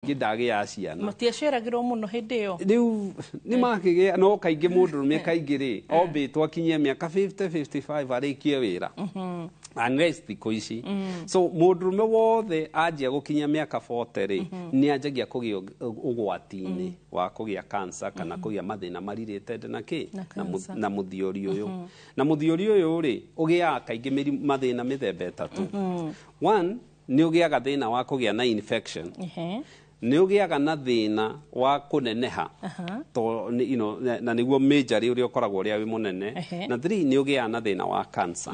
Ndagĩa ciana. Matiaceragĩrwo mũno hĩndĩ ĩyo. Rĩu nĩ makĩgĩa, no kaingĩ mũndũrũme kaingĩ rĩ ombĩtwo akinyie mĩaka 50, 55 arĩkie wĩra, unless thikũ ici. So mũndũrũme wothe anjia gũkinyia mĩaka 40 rĩ, nĩ anjagia kũgĩa ũgwati-inĩ wa kũgĩa cancer kana kũgĩa mathĩna marirĩte na kĩ Na na cancer. Na mũthiori ũyũ, na mũthiori ũyũ rĩ ũgĩaga kaingĩ mathĩna mĩthemba 3. One, nĩ ũgĩaga thĩna wa kũgĩa na infection. Nĩ ũgĩaga na thĩna wa kũneneha to na nĩguo major ũrĩa ũkoragwo ũrĩa wĩ mũnene. Na three, nĩ ũgĩaga na thĩna wa cancer.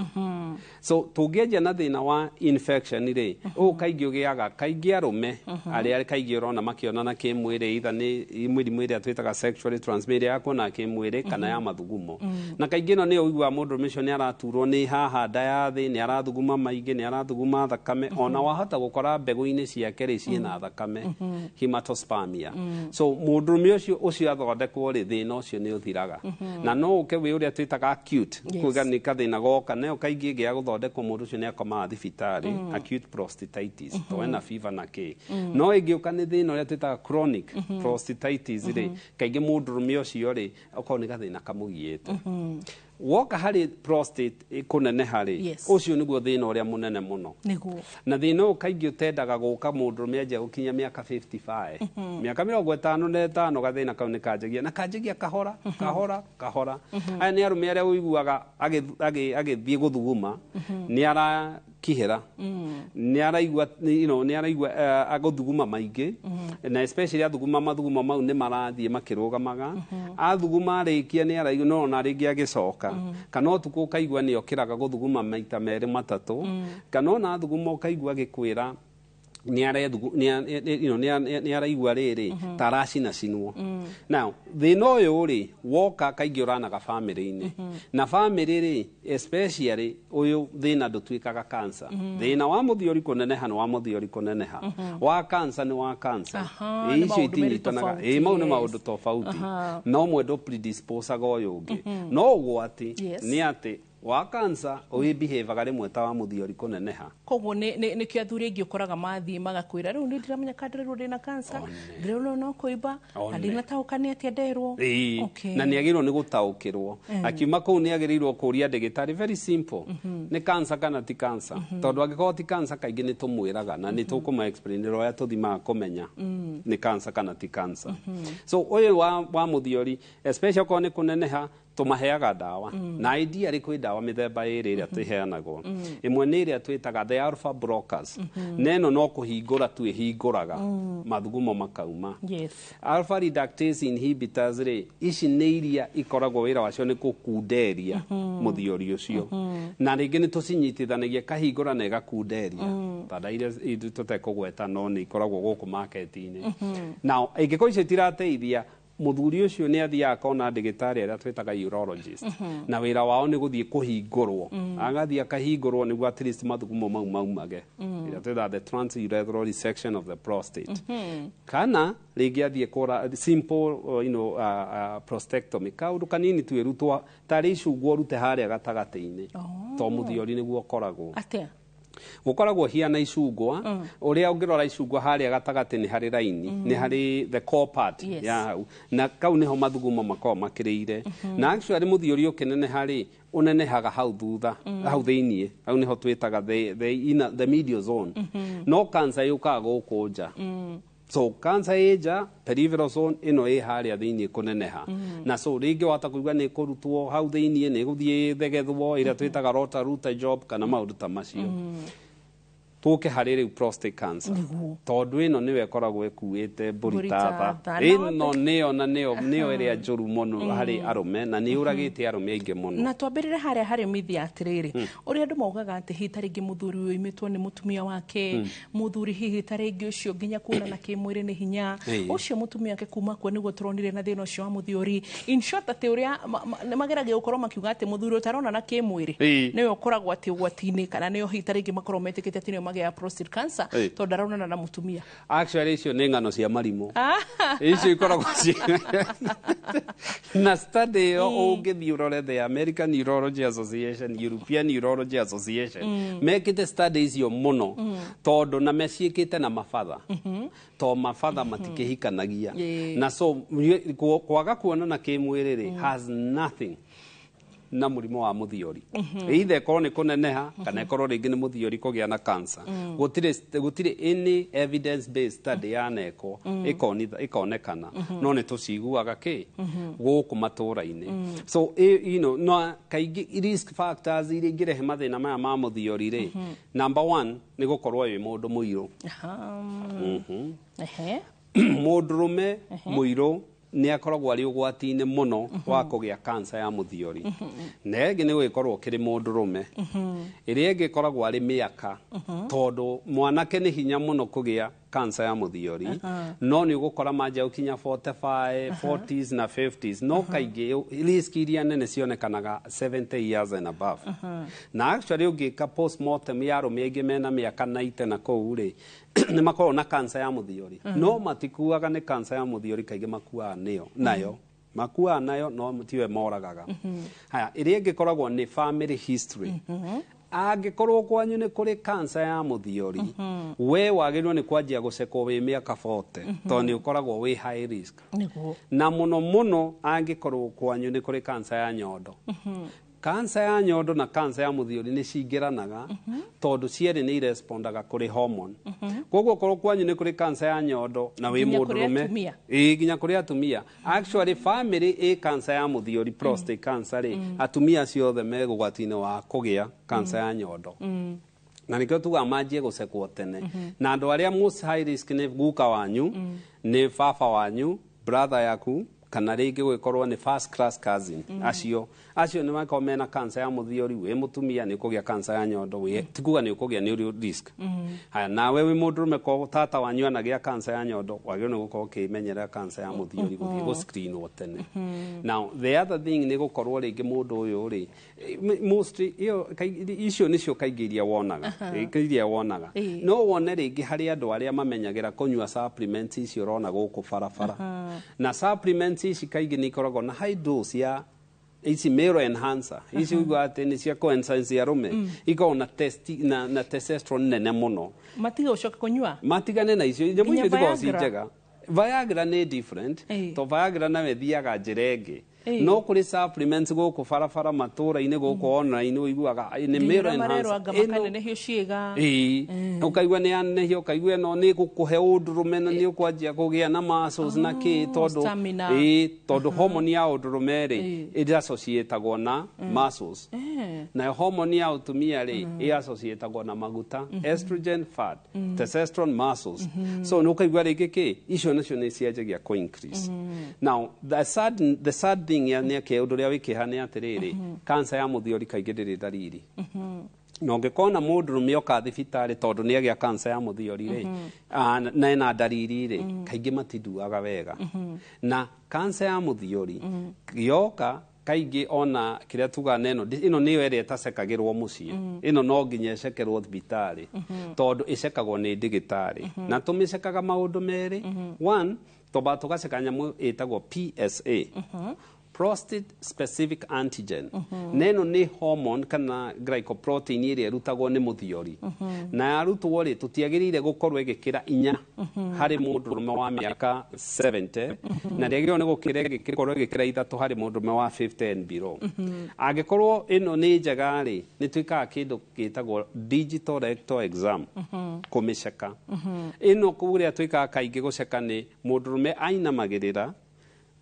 So tũngĩanjia na thĩna wa infection rĩ, ũũ kaingĩ ũgĩaga kaingĩ arũme arĩa kaingĩ ũrona makĩonana kĩmwĩrĩ, either nĩ mĩrimũ ĩrĩa twĩtaga sexually transmitted ya kuona kĩmwĩrĩ kana ya mathugumo. Na kaingĩ ĩno nĩyo ũiguaga mũndũrũme ũcio nĩ araturwo nĩ haha nda ya thĩ, nĩ arathuguma maingĩ, nĩ arathuguma thakame, ona wahota gũkora mbegũ-inĩ ciake rĩ ciĩna thakame, hematospermia. So mũndũrũme ũcio athondekwo rĩ, thĩna ũcio nĩ ũthiraga, na no ũke wĩ ũrĩa twĩtaga acute. Kuga nĩ kathĩna goka nayo kaingĩ ĩngĩaga gũthondekwo, mũndũ ũcio nĩ akomaga thibitarĩ, acute prostatitis, to ena fever na kĩ. No ĩngĩũka nĩ thĩna ũrĩa twĩtaga chronic prostatitis rĩ, kaingĩ mũndũrũme ũcio rĩ okorwo nĩ gathĩna kamũgiĩte. Woka harĩ prostate kũneneha rĩ, ũcio nĩguo thĩna ũrĩa mũnene mũno. Na thĩna ũyũ kaingĩ ũtendaga gũka mũndũrũme anjia gũkinya mĩaka 55, mĩaka 55, gathĩna kau nĩ kanjagia na kanjagia kahora kahora kahora. Aya nĩ arũme arĩa ũiguaga agĩthiĩ gũthuguma nĩ arakihĩra, nĩ araigua nĩ araigua agũthuguma maingĩ, na especially athuguma mathugumo mau nĩ marathiĩ makĩrũgamaga. Athuguma arĩkia nĩ araigua no ona rĩngĩ agĩcoka, kana ũtukũ ũkaigua nĩ okĩraga gũthuguma maita merĩ matatũ, kana ona athuguma ũkaigua agĩkwĩra nĩ arethugu nĩ araigua rĩrĩ ta aracinacinwo. Now thĩna ũyũ rĩ woka kaingĩ ũranaga bamĩrĩ-inĩ, na bamĩrĩ rĩ especially ũyũ thĩna ndũtuĩkaga cancer. Thĩna wa mũthiori kũneneha nĩ wa mũthiori kũneneha, wa cancer nĩ wa cancer. Nĩ Icio maũndũ merĩ itinyitanaga. tofauti, Ĩ, mau nĩ maũndũ tofauti, no ũmwe ndũ predisposaga ũyũ ũngĩ. No ũgwati nĩ atĩ wa cancer ũgĩbehavaga rĩmwe ta wa mũthiori kũneneha. Koguo nĩkĩo athuri aingĩ ũkoraga mathiĩ magakwĩra, rĩu nĩ ndiramenya kana ndĩrerwo ndĩna cancer, ndĩrerwo no kũimba na ndinataũka nĩ atĩa nderwo. Na nĩ agĩrĩirwo nĩ gũtaũkĩrwo. Akiuma kũu nĩ agĩrĩirwo kũria ndagĩtarĩ, very simple, nĩ cancer kana ti cancer? Tondũ angĩkorwo ti cancer, kaingĩ nĩ tũmwĩraga na nĩ tũkũma explain ũrĩa tũthimaga kũmenya nĩ cancer kana ti cancer. So ũyũ wa mũthiori, especially okorwo nĩ kũneneha, tũmaheaga ndawa, na ideally kwĩ ndawa mĩthemba 2 ĩrĩa tũheanagwo. Ĩmwe nĩ ĩrĩa twĩtaga the alpha blockers, na ĩno no kũhingũra tu ĩhingũraga mathugumo makauma. Alpha reductase inhibitors rĩ, ici nĩ iria ikoragwo wĩra wacio nĩ kũkunderia mũthiori ũcio, na rĩngĩ nĩ tũcinyitithanagia kahingũra na ĩgakunderia ta ndawa iria ithuĩ tũtekũgweta, no nĩ ikoragwo gũkũ market-inĩ. Now ingĩkorwo icio itirateithia, mũthuri ũcio nĩ athiaga akona ndagĩtarĩ arĩa twĩtaga urologist, na wĩra wao nĩ gũthiĩ kũhingũrwo, agathiĩ akahingũrwo nĩguo at least mathugumo mau maumage, ĩrĩa twĩtaga the transurethral resection of the prostate, kana rĩngĩ athiĩ kũra simple prostatectomy, kaũndũ kanini tu ĩrutwo tarĩ icungwa ũrute harĩa gatagatĩ-inĩ, to mũthiori nĩguo ũkoragwo. Atĩa? Gũkoragwo hiana icungwa, ũrĩa ũngĩrora icungwa harĩa gatagatĩ nĩ harĩ raini, nĩ harĩ the core part ya hau, na kau nĩho mathugumo makoragwo makĩrĩire. Na actually mũthiori ũkĩneneha rĩ, ũnenehaga hau thutha, hau thĩiniĩ, hau nĩho twĩtaga the inner, the medial zone. No cancer yũkaga gũkũ nja. So cancer ĩ nja, peripheral zone, ĩno ĩ harĩa thĩiniĩ kũneneha. Na so rĩngĩ wahota kũigua nĩ kũrutwo hau thĩiniĩ, nĩ gũthiĩ thegethwo, ĩrĩa twĩtaga rota ruta job, kana maũndũ ta macio. Tũke harĩ rĩu prostate cancer, tondũ ĩno nĩyo ĩkoragwo ĩkuĩte mbũri Mbũri tatha. tatha. Ĩno nĩyo na nĩyo ĩrĩa njũru mũno harĩ arũme, na nĩ yũragĩte arũme aingĩ mũno. Na twambĩrĩre harĩa harĩ mithi atĩrĩrĩ, ũrĩa andũ maugaga atĩ hihi ta rĩngĩ mũthuri ũimĩtwo nĩ mũtumia wake, mũthuri hihi ta rĩngĩ ũcio nginya kuonana kĩmwĩrĩ nĩ hinya, ũcio mũtumia wake kuma kuo nĩguo tũronire na thĩna ũcio wa mũthiori. In short, atĩ ũrĩa nĩ mageragia gũkorwo makiuga atĩ mũthuri ũtaronana kĩmwĩrĩ nĩwe ũkoragwo atĩ ũgwati-inĩ, kana nĩo hihi ta rĩngĩ makorwo metĩkĩte atĩ nĩo magĩte. agĩa prostate cancer tondũ ndaronana na mũtumia. Actually icio nĩ ng'ano cia marimũ. Icio ikoragwo na study ĩyo ũngĩthiĩ ũrore the American Urology Association, European Urology Association, mekĩte study icio mũno tondũ na meciĩkĩte na mabatha to mabatha matikĩhikanagia na so kwaga kuonana kĩmwĩrĩ rĩ has nothing na mũrimũ wa mũthiori, either ĩkorwo nĩ kũneneha kana ĩkorwo rĩngĩ nĩ mũthiori kũgĩa na cancer. Gũtirĩ any evidence based study yanekwo ĩkonekana, no nĩ tũciguaga kĩ gũkũ matũra-inĩ. So you know, no kaingĩ risk factors iria ingĩrehe mathĩna maya ma mũthiori rĩ, number 1 nĩ gũkorwo wĩ mũndũ mũirũ. Mũndũrũme mũirũ nĩ akoragwo arĩ ũgwati-inĩ mũno wa kũgĩa cancer ya mũthiori. Na ĩngĩ nĩ gũgĩkorwo kĩrĩ mũndũrũme. Ĩrĩa ĩngĩ ĩkoragwo arĩ mĩaka, tondũ mwanake nĩ hinya mũno kũgĩa cancer ya mũthiori, no nĩ ũgũkora manjia gũkinya 45, 40s na 50s, no kaingĩ risk iria nene cionekanaga 70 years and above. Na actually ũngĩka postmortem ya arũme aingĩ mena mĩaka 90 na kũu rĩ, nĩ makoragwo na cancer ya mũthiori, no matikuaga nĩ cancer ya mũthiori, kaingĩ makuaga nĩyo nayo makuaga nayo no tiwe moragaga. Haya, ĩrĩa ĩngĩ ĩkoragwo nĩ family history. Angĩkorwo kwanyu nĩ kũrĩ cancer ya mũthiori, we wagĩrĩirwo nĩ kwanjia gũcekwo wĩ mĩaka 40, tondũ nĩ ũkoragwo wĩ high risk. Na mũno mũno angĩkorwo kwanyu nĩ kũrĩ cancer ya nyondo. Cancer ya nyondo na cancer ya mũthiori nĩ cingĩranaga, tondũ cierĩ nĩ irespondaga kũrĩ hormone. Koguo korwo kwanyu nĩ kũrĩ cancer ya nyondo na wĩ mũndũrũme, ĩĩ nginya kũrĩ atumia. Actually family ĩ cancer ya mũthiori, prostate cancer rĩ, atumia acio othe me ũgwati-inĩ wa kũgĩa cancer ya nyondo. Na nĩkĩo tugaga manjie gũcekwo tene. Na andũ arĩa most high risk nĩ guka wanyu, nĩ baba wanyu, brother yaku, kana rĩngĩ gũgĩkorwo nĩ first class cousin. Acio nĩ makorwo mena cancer ya mũthiori, wĩ mũtumia nĩ ũkũgĩa cancer ya nyondo, wĩ ti kuga nĩ ũkũgĩa, nĩ ũrĩ risk. Haya, nawe wĩ mũndũrũme ko tata wanyu anagĩa cancer ya nyondo, wagĩrĩirwo nĩ gũkorwo ũkĩmenyerera cancer ya mũthiori, gũthiĩ gũscreenwo tene. Now the other thing nĩ gũkorwo rĩngĩ mũndũ ũyũ rĩ, mostly ĩyo icio nĩcio kaingĩ iria wonaga, iria wonaga. No wone rĩngĩ harĩ andũ arĩa mamenyagĩra kũnyua supplements icio ũrona gũkũ barabara. Na supplements ici kaingĩ nĩ ikoragwo na high dose ya ici male enhancer, ici uigua atĩ nĩ cia coenzyme arũme, ikoragwo na test na testosterone nene mũno. Matige ũcoke kũnyua, matigane na icio nyamũ icio itikoragwo ci njega. Viagra nĩ different, to Viagra nawe ĩthiaga njĩra ĩngĩ. No kũrĩ supplements gũkũ barabara matũra-inĩ gũkũ online ũiguaga nĩ male enhancer, makanenehio ciĩga, ĩĩ ũkaigua nĩ yanenehio, ũkaigua ĩno nĩ gũkũhe ũndũrũme na nĩ ũkwanjia kũgĩa na muscles na kĩ, tondũ ĩĩ tondũ hormone ya ũndũrũme rĩ ĩassociatagwo na muscles, nayo hormone ya ũtumia rĩ ĩassociatagwo na maguta, estrogen fat, testosterone muscles. So nĩ ũkaigua rĩngĩ kĩ icio nacio nĩ cianjagia kũ increase. Now the sad thing nĩ atĩ ũndũ ũrĩa wĩ kĩeha nĩ atĩrĩrĩ, cancer ya mũthiori kaingĩ ndĩrĩ ndariri. Na ũngĩkona mũndũrũme oka thibitarĩ tondũ nĩ agĩa cancer ya mũthiori rĩ, na ena ndariri rĩ, kaingĩ matinduaga wega. Na cancer ya mũthiori yoka kaingĩ ona kĩrĩa tugaga neno ĩno nĩyo ĩrĩa ĩtacekagĩrwo mũciĩ, ĩno no nginya ĩcekerwo thibitarĩ, tondũ ĩcekagwo nĩ ndagĩtarĩ. Na tũmĩcekaga maũndũ merĩ. One, twambaga tũgaceka nyamũ ĩtagwo PSA, prostate specific antigen. Neno nĩ hormone kana glycoprotein ĩrĩa ĩrutagwo nĩ mũthiori. Na yarutwo rĩ, tũtiagĩrĩire gũkorwo ĩgĩkĩra 4 harĩ mũndũrũme wa mĩaka 70, na ndĩagĩrĩirwo nĩ gũkorwo ĩgĩkĩra 3 harĩ mũndũrũme wa 50 and below. Angĩkorwo ĩno nĩ njega rĩ, nĩ twĩkaga kĩndũ gĩtagwo digital rectal exam, kũmĩceka. Ĩno kũrĩa twĩkaga kaingĩ gũceka nĩ mũndũrũme ainamagĩrĩra,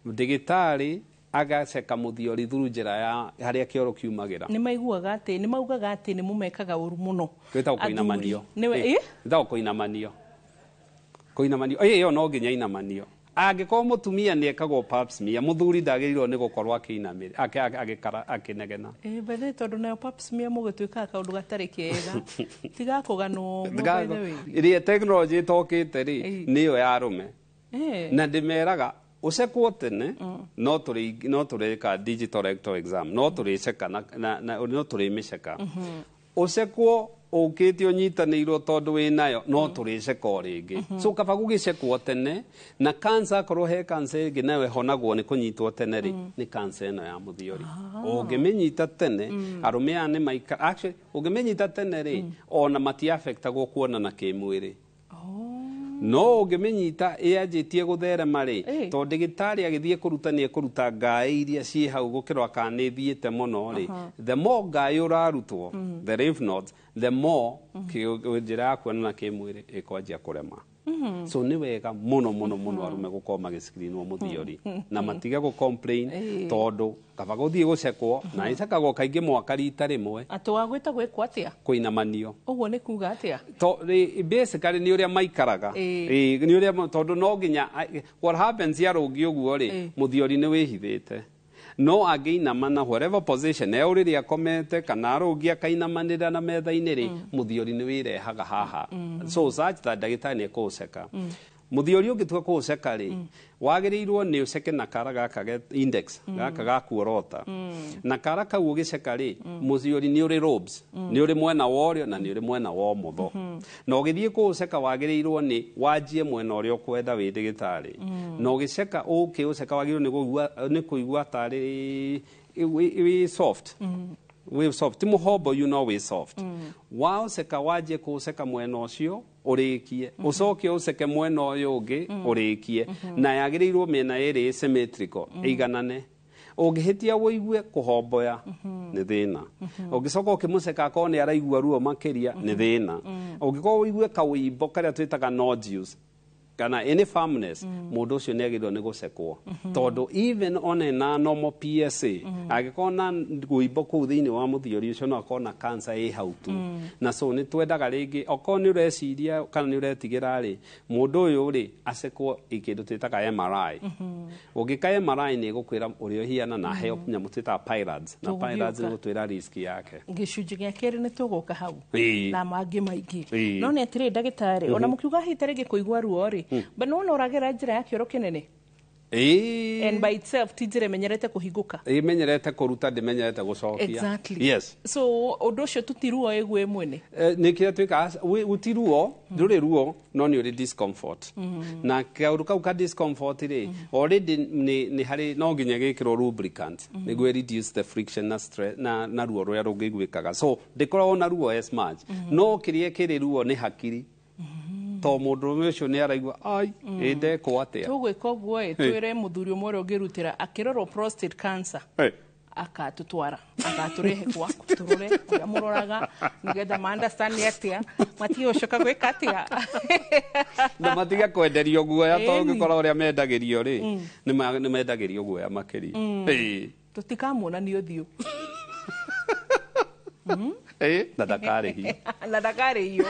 ndagĩtarĩ agaceka mũthiori through njĩra ya harĩa kĩoro kiumagĩra. Nĩ maiguaga atĩ nĩ maugaga atĩ nĩ mũmekaga ũru mũno. Gwĩtagwo kũinamanio. Gwĩtagwo kũinamanio. Kũinamanio. Ĩyo no nginya inamanio. Angĩkorwo mũtumia nĩ ekagwo pap smear, mũthuri ndagĩrĩirwo nĩ gũkorwo akĩinamĩrĩra, agĩkara akĩnegena. By the way, tondũ nayo pap smear mũgĩtuĩkaga kaũndũ gatarĩ kega. Tigakũganwo ũguo, by the way. Ĩrĩa tekinoronjĩ ĩtokĩte rĩ, nĩyo ya arũme. Na ndĩmeraga ũcekwo tene, no tũrĩka digital rectal exam, no tũrĩceka na no tũrĩmĩceka. Ũcekwo Ũkĩte ũnyitanĩirwo tondũ wĩnayo no tũrĩceka o rĩngĩ. So kaba gũgĩcekwo tene na cancer, akorwo he cancer ĩngĩ nayo ĩhonagwo nĩ kũnyitwo tene rĩ, nĩ cancer ĩno ya mũthiori. Ũngĩmĩnyita tene, arũme aya nĩ maika, actually ũngĩmĩnyita tene rĩ, ona matiafectagwo kuonana kĩmwĩrĩ. No ũngĩmĩnyita ĩanjĩtie gũtherema rĩ, tondũ ndagĩtarĩ agĩthiĩ kũruta nĩ ekũruta ngaĩ iria ciĩ hau gũkĩrora kana nĩ ĩthiĩte mũno rĩ, the more ngaĩ ũrarutwo, the lymph nodes, the more njĩra ya kuonana kĩmwĩrĩ ĩkwanjia kũrema. So nĩ wega mũno mũno mũno arũme gũkorwo magĩscreenwo mũthiori na matige gũ complain, tondũ kaba gũthiĩ gũcekwo na ĩcekagwo kaingĩ mwaka rita rĩmwe. Atĩ wagwĩta gwĩkwo atĩa? Kũinamanio. Ũguo nĩ kuga atĩa? To basically nĩ ũrĩa maikaraga. Nĩ ũrĩa, tondũ no nginya what happens yarũngi ũguo rĩ, mũthiori nĩ wĩhithĩte, no angĩinamana whatever position e ũrĩrĩ akomete kana arũngi akainamanĩra na metha-inĩ rĩ, mũthiori nĩ wĩrehaga haha, so such that ndagĩtarĩ nĩ ekũũceka mũthiori. Ũngĩtua kũũceka rĩ, wagĩrĩirwo nĩ ũceke na kara gaka index gaka ga kuorota, na kara kau ũgĩceka rĩ, mũthiori nĩ ũrĩ lobes, nĩ ũrĩ mwena wa ũrĩo na nĩ ũrĩ mwena wa ũmotho, na ũgĩthiĩ kũũceka wagĩrĩirwo nĩ wanjie mwena ũrĩa ũkwenda wĩ ndagĩtarĩ, na ũgĩceka ũkĩũceka wagĩrĩirwo nĩ kũigua tarĩ wĩ soft, wĩ soft, ti mũhombo, you know, wĩ soft. Waũceka, wanjie kũũceka mwena ũcio ũrĩkie, ũcoke ũceke mwena ũyũ ũngĩ ũrĩkie, na yagĩrĩirwo mĩena ĩrĩ symmetrical, ĩiganane. Ũngĩhĩtia ũigue kũhomboya, nĩ thĩna. Ũngĩcoka ũkĩmũceka akorwo nĩ araigua ruo makĩria, nĩ thĩna. Ũngĩkorwo ũigue kawĩimbo karĩa twĩtaga nodules kana any firmness, mũndũ ũcio nĩ agĩrĩirwo nĩ gũcekwo, tondũ even one na normal PSA, angĩkorwo na wĩimbo kũu thĩinĩ wa mũthiori ũcio, no akorwo na cancer ĩ hau tu. Na so nĩ twendaga rĩngĩ okorwo nĩ ũreciria kana nĩ ũretigĩra rĩ, mũndũ ũyũ rĩ acekwo kĩndũ twĩtaga MRI. Ũngĩka MRI nĩ ĩgũkwĩra ũrĩa ũhiana na heo nyamũ twĩtaga PIRADS, na PIRADS Tũgũgĩũka. nĩ gũtwĩra risk yake. Gĩcunjĩ gĩa kerĩ nĩ tũgũka hau na mangĩ maingĩ. No nĩ atĩrĩ, ndagĩtarĩ, ona mũkiuga hihi ta rĩngĩ kũigua ruo rĩ, but nĩwona ũragera njĩra ya kĩoro kĩnene and by itself ti njĩra ĩmenyerete kũhingũka. Ĩmenyerete kũruta, ndĩmenyerete gũcokia. Exactly. Yes. So ũndũ ũcio tuti ruo ĩgwe mwene. Nĩ kĩrĩa twĩkaga, gũti ruo, ndũrĩ ruo, no nĩ ũrĩ discomfort, na kaũndũ kau ka discomfort rĩ, already nĩ harĩ no nginya gĩkĩrwo lubricant nĩguo reduce the friction na stress na ruo rũrĩa rũngĩiguĩkaga. So ndĩkoragwo na ruo as much, no kĩrĩa kĩrĩ ruo nĩ hakiri, to mũndũrũme ũcio nĩ araigua ai ĩ ndekwo atĩa. Tũgwĩka ũguo ĩ, twĩre mũthuri ũmwe ũrĩa ũngĩrutĩra akĩrorwo prostate cancer akatũtwara, akatũrehe gwaku tũrore ũrĩa mũroraga nĩgetha ma understand nĩ atĩa matige gũcoka gwĩka atĩa. Na matige kwenderio guoya, tondũ Ĩni. ũngĩkora ũrĩa mendagĩrio rĩ, nĩ mendagĩrio guoya makĩria. Tũtikamuonania ũthiũ. Na ndakarĩhio. Na ndakarĩhio.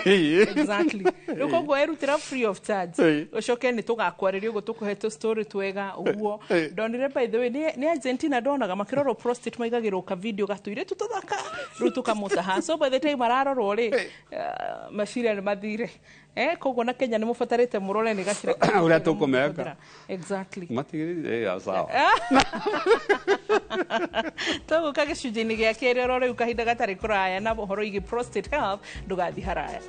Exactly. Rĩu koguo erutĩra free of charge, ũcoke nĩ tũgakwarĩria ũguo tũkũhe tũ story twega ũguo. Ndonire, by the way, nĩ Argentina ndonaga makĩrorwo prostate maigagĩrwo ka video gatũirĩtu tũthaka, rĩu tũkamũtaha, so by the time ararorwo rĩ, meciria nĩ mathire. Koguo na Kenya nĩ mũbatarĩte mũrore nĩ gacĩra Ũrĩa tũkũmeka. Exactly. Matigĩrĩire sawa. Tũgũka gĩcunjĩ-inĩ gĩa kerĩ oro rĩu kahinda gatarĩ kũraya na ũhoro wĩgiĩ prostate health. Ndũgathiĩ haraya.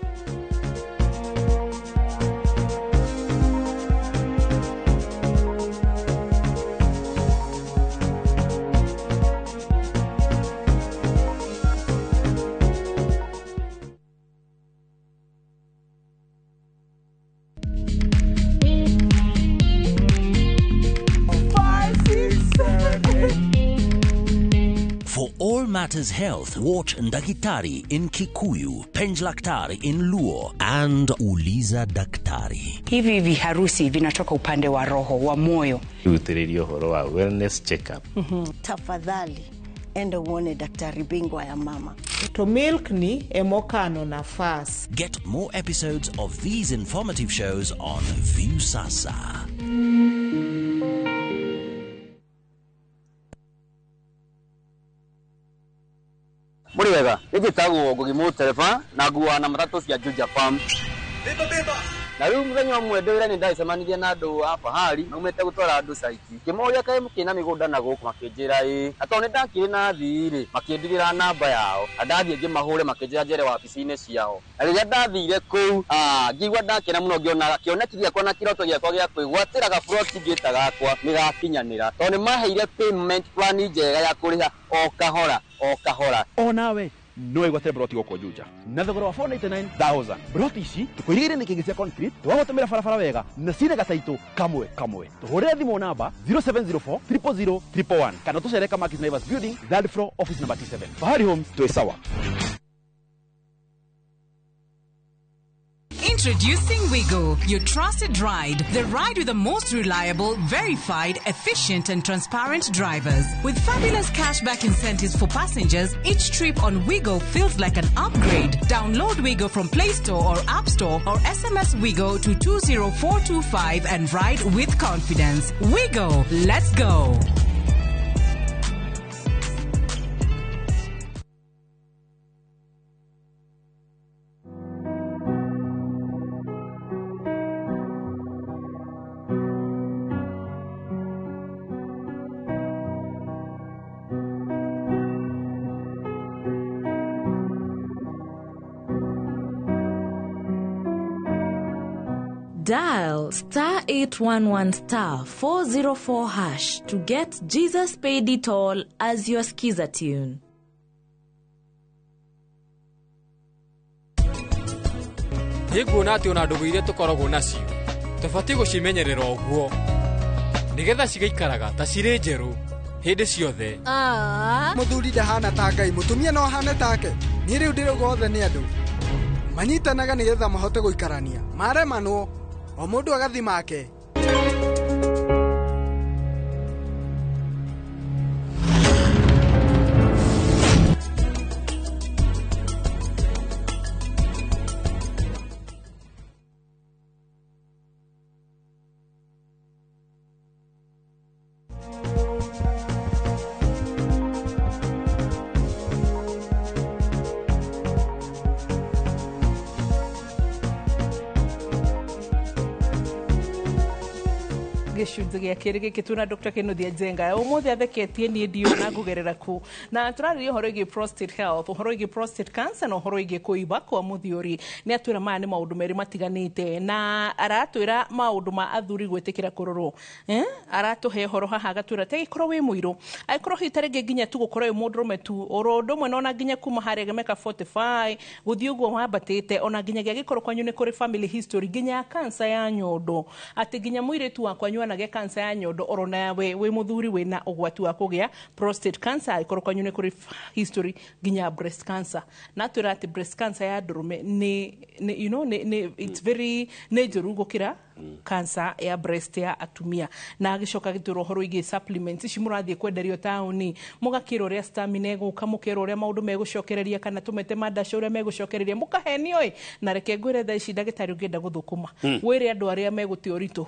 Five, six, seven, eight. For all matters health, watch Ndagitari in Kikuyu, Penj Laktari in Luo, and Uliza Daktari. Hivi viharusi vinatoka upande wa roho wa moyo. Rutĩrĩria ũhoro wa wellness check-up. Tafadhali enda uone daktari bingwa ya mama. To milk ni emokano nafas. Get more episodes of these informative shows on Viusasa. Mũrĩ wega, nĩ njĩtagwo Ngugi Mũtereba na nguaga na matatũ cia Juja Farm. Na rĩu mũthenya ũmwe ndĩ wĩra nĩ ndacemanirie na andũ a Fahari maumĩte gũtwara andũ site. Ngĩmoria kaĩ mũkĩrĩ na mĩgũnda na gũkũ, makĩnjĩra ĩĩ. Na tondũ nĩ ndakĩrĩ na athii rĩ, makĩndigĩra namba yao. Na ndathiĩ ngĩmahũre makĩnjĩra njere wabici-inĩ ciao. Na rĩrĩa ndathire kũu, ngĩigua ndakena mũno ngĩona kĩoneki gĩakwa na kĩroto gĩakwa gĩa kwĩgwatĩra gaburoti ngĩta gakwa nĩ gakinyanĩra. Tondũ nĩ maheire payment plan njega ya kũrĩha o kahora o kahora. Onawe no wĩgwatĩre broti gũkũ Juja na thogora wa 499,000. Broti ici tũkũirigĩire nĩ kĩngĩ cia concrete, tũgagũtũmĩra barabara wega na cirĩ gataitũ kamwe kamwe. Tũhũrĩre thimũ namba 0704 000 111 kana tũcere Kamakis Naivas Building, third floor, office number T7. Fahari Homes, twĩ sawa. Introducing Wigo, your trusted ride. The ride with the most reliable, verified, efficient and transparent drivers. With fabulous cashback incentives for passengers, each trip on Wigo feels like an upgrade. Download Wigo from Play Store or App Store or SMS Wigo to 20425 and ride with confidence. Wigo, let's go. Dial star 811 star 404 hash to get Jesus Paid It All as your skiza tune. Nĩnguona atĩ ona ndũgũ iria tũkoragwo nacio tũbatiĩ gũcimenyerera ũguo nĩgetha cigaikaraga ta cirĩ njerũ hĩndĩ ciothe. Mũthuri ndahana ta Ngai, mũtumia no ahane take. Niĩ rĩu ndĩrauga othe nĩ andũ manyitanaga nĩgetha mahote gũikarania, maremanwo o mũndũ agathi make. Gĩcunjĩ gĩa kerĩ gĩkĩ twĩna Dr. Kinuthia Njenga ũmũthĩ atheketie niĩ ndiũ na ngũgerera ku na tũrarĩria ũhoro wĩgiĩ prostate health, ũhoro wĩgiĩ prostate cancer na ũhoro wĩgiĩ kũimba kwa mũthiũri. Nĩ atwĩra maya nĩ maũndũ merĩ matiganĩte na aratwĩra maũndũ ma athuri gwĩtĩkĩra kũrorwo. Aratũhe ũhoro haha agatwĩra ta gĩkorwo wĩ mũirũ, angĩkorwo hihi ta rĩngĩ nginya tu gũkorwo wĩ mũndũrũme tu oro ũndũ ũmwe, na nginya kuma harĩa mĩaka 45 gũthiĩ ũguo wambatĩte, ona nginyagia gĩkorwo kwanyu nĩ kũrĩ family history nginya ya cancer ya nyondo, atĩ nginya mũirĩtu wa kwanyu anagĩa cancer ya nyondo oro nawe wĩ mũthuri wĩna ũgwati wa kũgĩa prostate cancer, angĩkorwo kwanyu nĩ kũrĩ history nginya breast cancer. Na twĩra atĩ breast cancer ya ndũrũme nĩ you know nĩ it's very nĩ njũru gũkĩra cancer ya breast ya atumia. Na agĩcoka gĩtwĩra ũhoro wĩgiĩ supplements ici mũrathiĩ kwenderio taũni, mũgakĩrwo ũrĩa stamina ĩgũka, mũkerwo ũrĩa maũndũ megũcokereria, kana tũmete mandaci ũrĩa megũcokereria, mũkahenio ĩ. Na reke ngwĩre thaa ici ndagĩtarĩ ũngĩenda gũthũkũma wĩre andũ arĩa megũte ũritũ,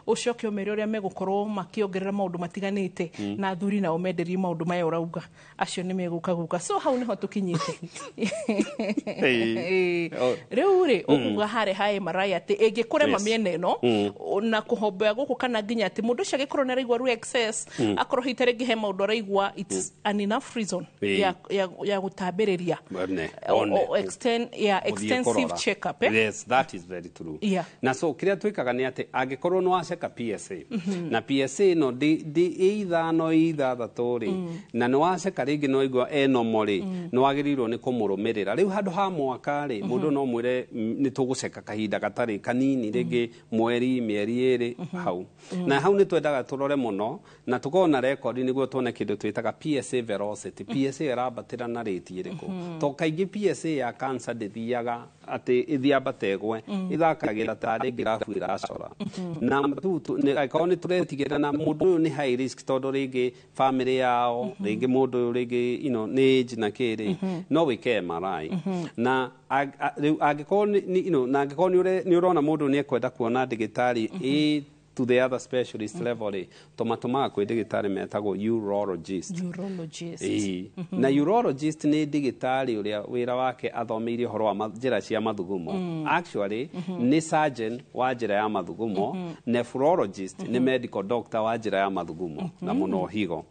ũcoke ũmere ũrĩa megũkorwo makĩongerera maũndũ matiganĩte, na athuri nao menderie maũndũ maya ũrauga, acio nĩ megũka gũka. So hau nĩho tũkinyĩte. Rĩu rĩ ũkuga harĩa ha MRI atĩ ĩngĩkũrema mĩena ĩno na kũhombea gũkũ, kana nginya atĩ mũndũ ũcio angĩkorwo nĩ araigua ruo excess, akorwo hihi ta rĩngĩ he maũndũ araigua, it's an enough reason ya gũtambĩrĩria extensive check up. Yes, that is very true. Na so kĩrĩa twĩkaga nĩ atĩ angĩkorwo nĩ waceka PSA na PSA ĩno ndĩ ithano ithathatũ rĩ, na nĩ waceka rĩngĩ no igua enomo rĩ, nĩ wagĩrĩirwo nĩ kũmũrũmĩrĩra. Rĩu handũ ha mwaka rĩ, mũndũ no mwĩre nĩ tũgũceka kahinda gatarĩ kanini, rĩngĩ mweri mĩeri ĩrĩ hau. Na hau nĩ twendaga tũrore mũno na tũkorwo na rekondi nĩguo tuone kĩndũ twĩtaga PSA velocity. PSA ĩrambatĩra na rĩti ĩrĩkũ? To kaingĩ PSA ya cancer ndĩthiaga atĩ ĩthiambate ĩgwe, ĩthakagĩra tarĩ ngirabu ĩracora. Na angĩkorwo nĩ tũretigĩra na mũndũ ũyũ nĩ high risk tondũ rĩngĩ family yao, rĩngĩ mũndũ ũyũ rĩngĩ you know nĩ age na kĩrĩ, no wĩke MRI. Na rĩu angĩkorwo you know, na angĩkorwo nĩ ũrona mũndũ nĩ ekwenda kuona ndagĩtarĩ to the other specialist level rĩ, tũmatũmaga kwĩ ndagĩtarĩ metagwo urologist. Urologist. Ĩĩ. Na urologist nĩ ndagĩtarĩ ũrĩa wĩra wake athomeire ũhoro wa njĩra cia mathugumo. Actually, nĩ surgeon wa njĩra ya mathugumo. Nephrologist nĩ medical doctor wa njĩra ya mathugumo na mũno higo.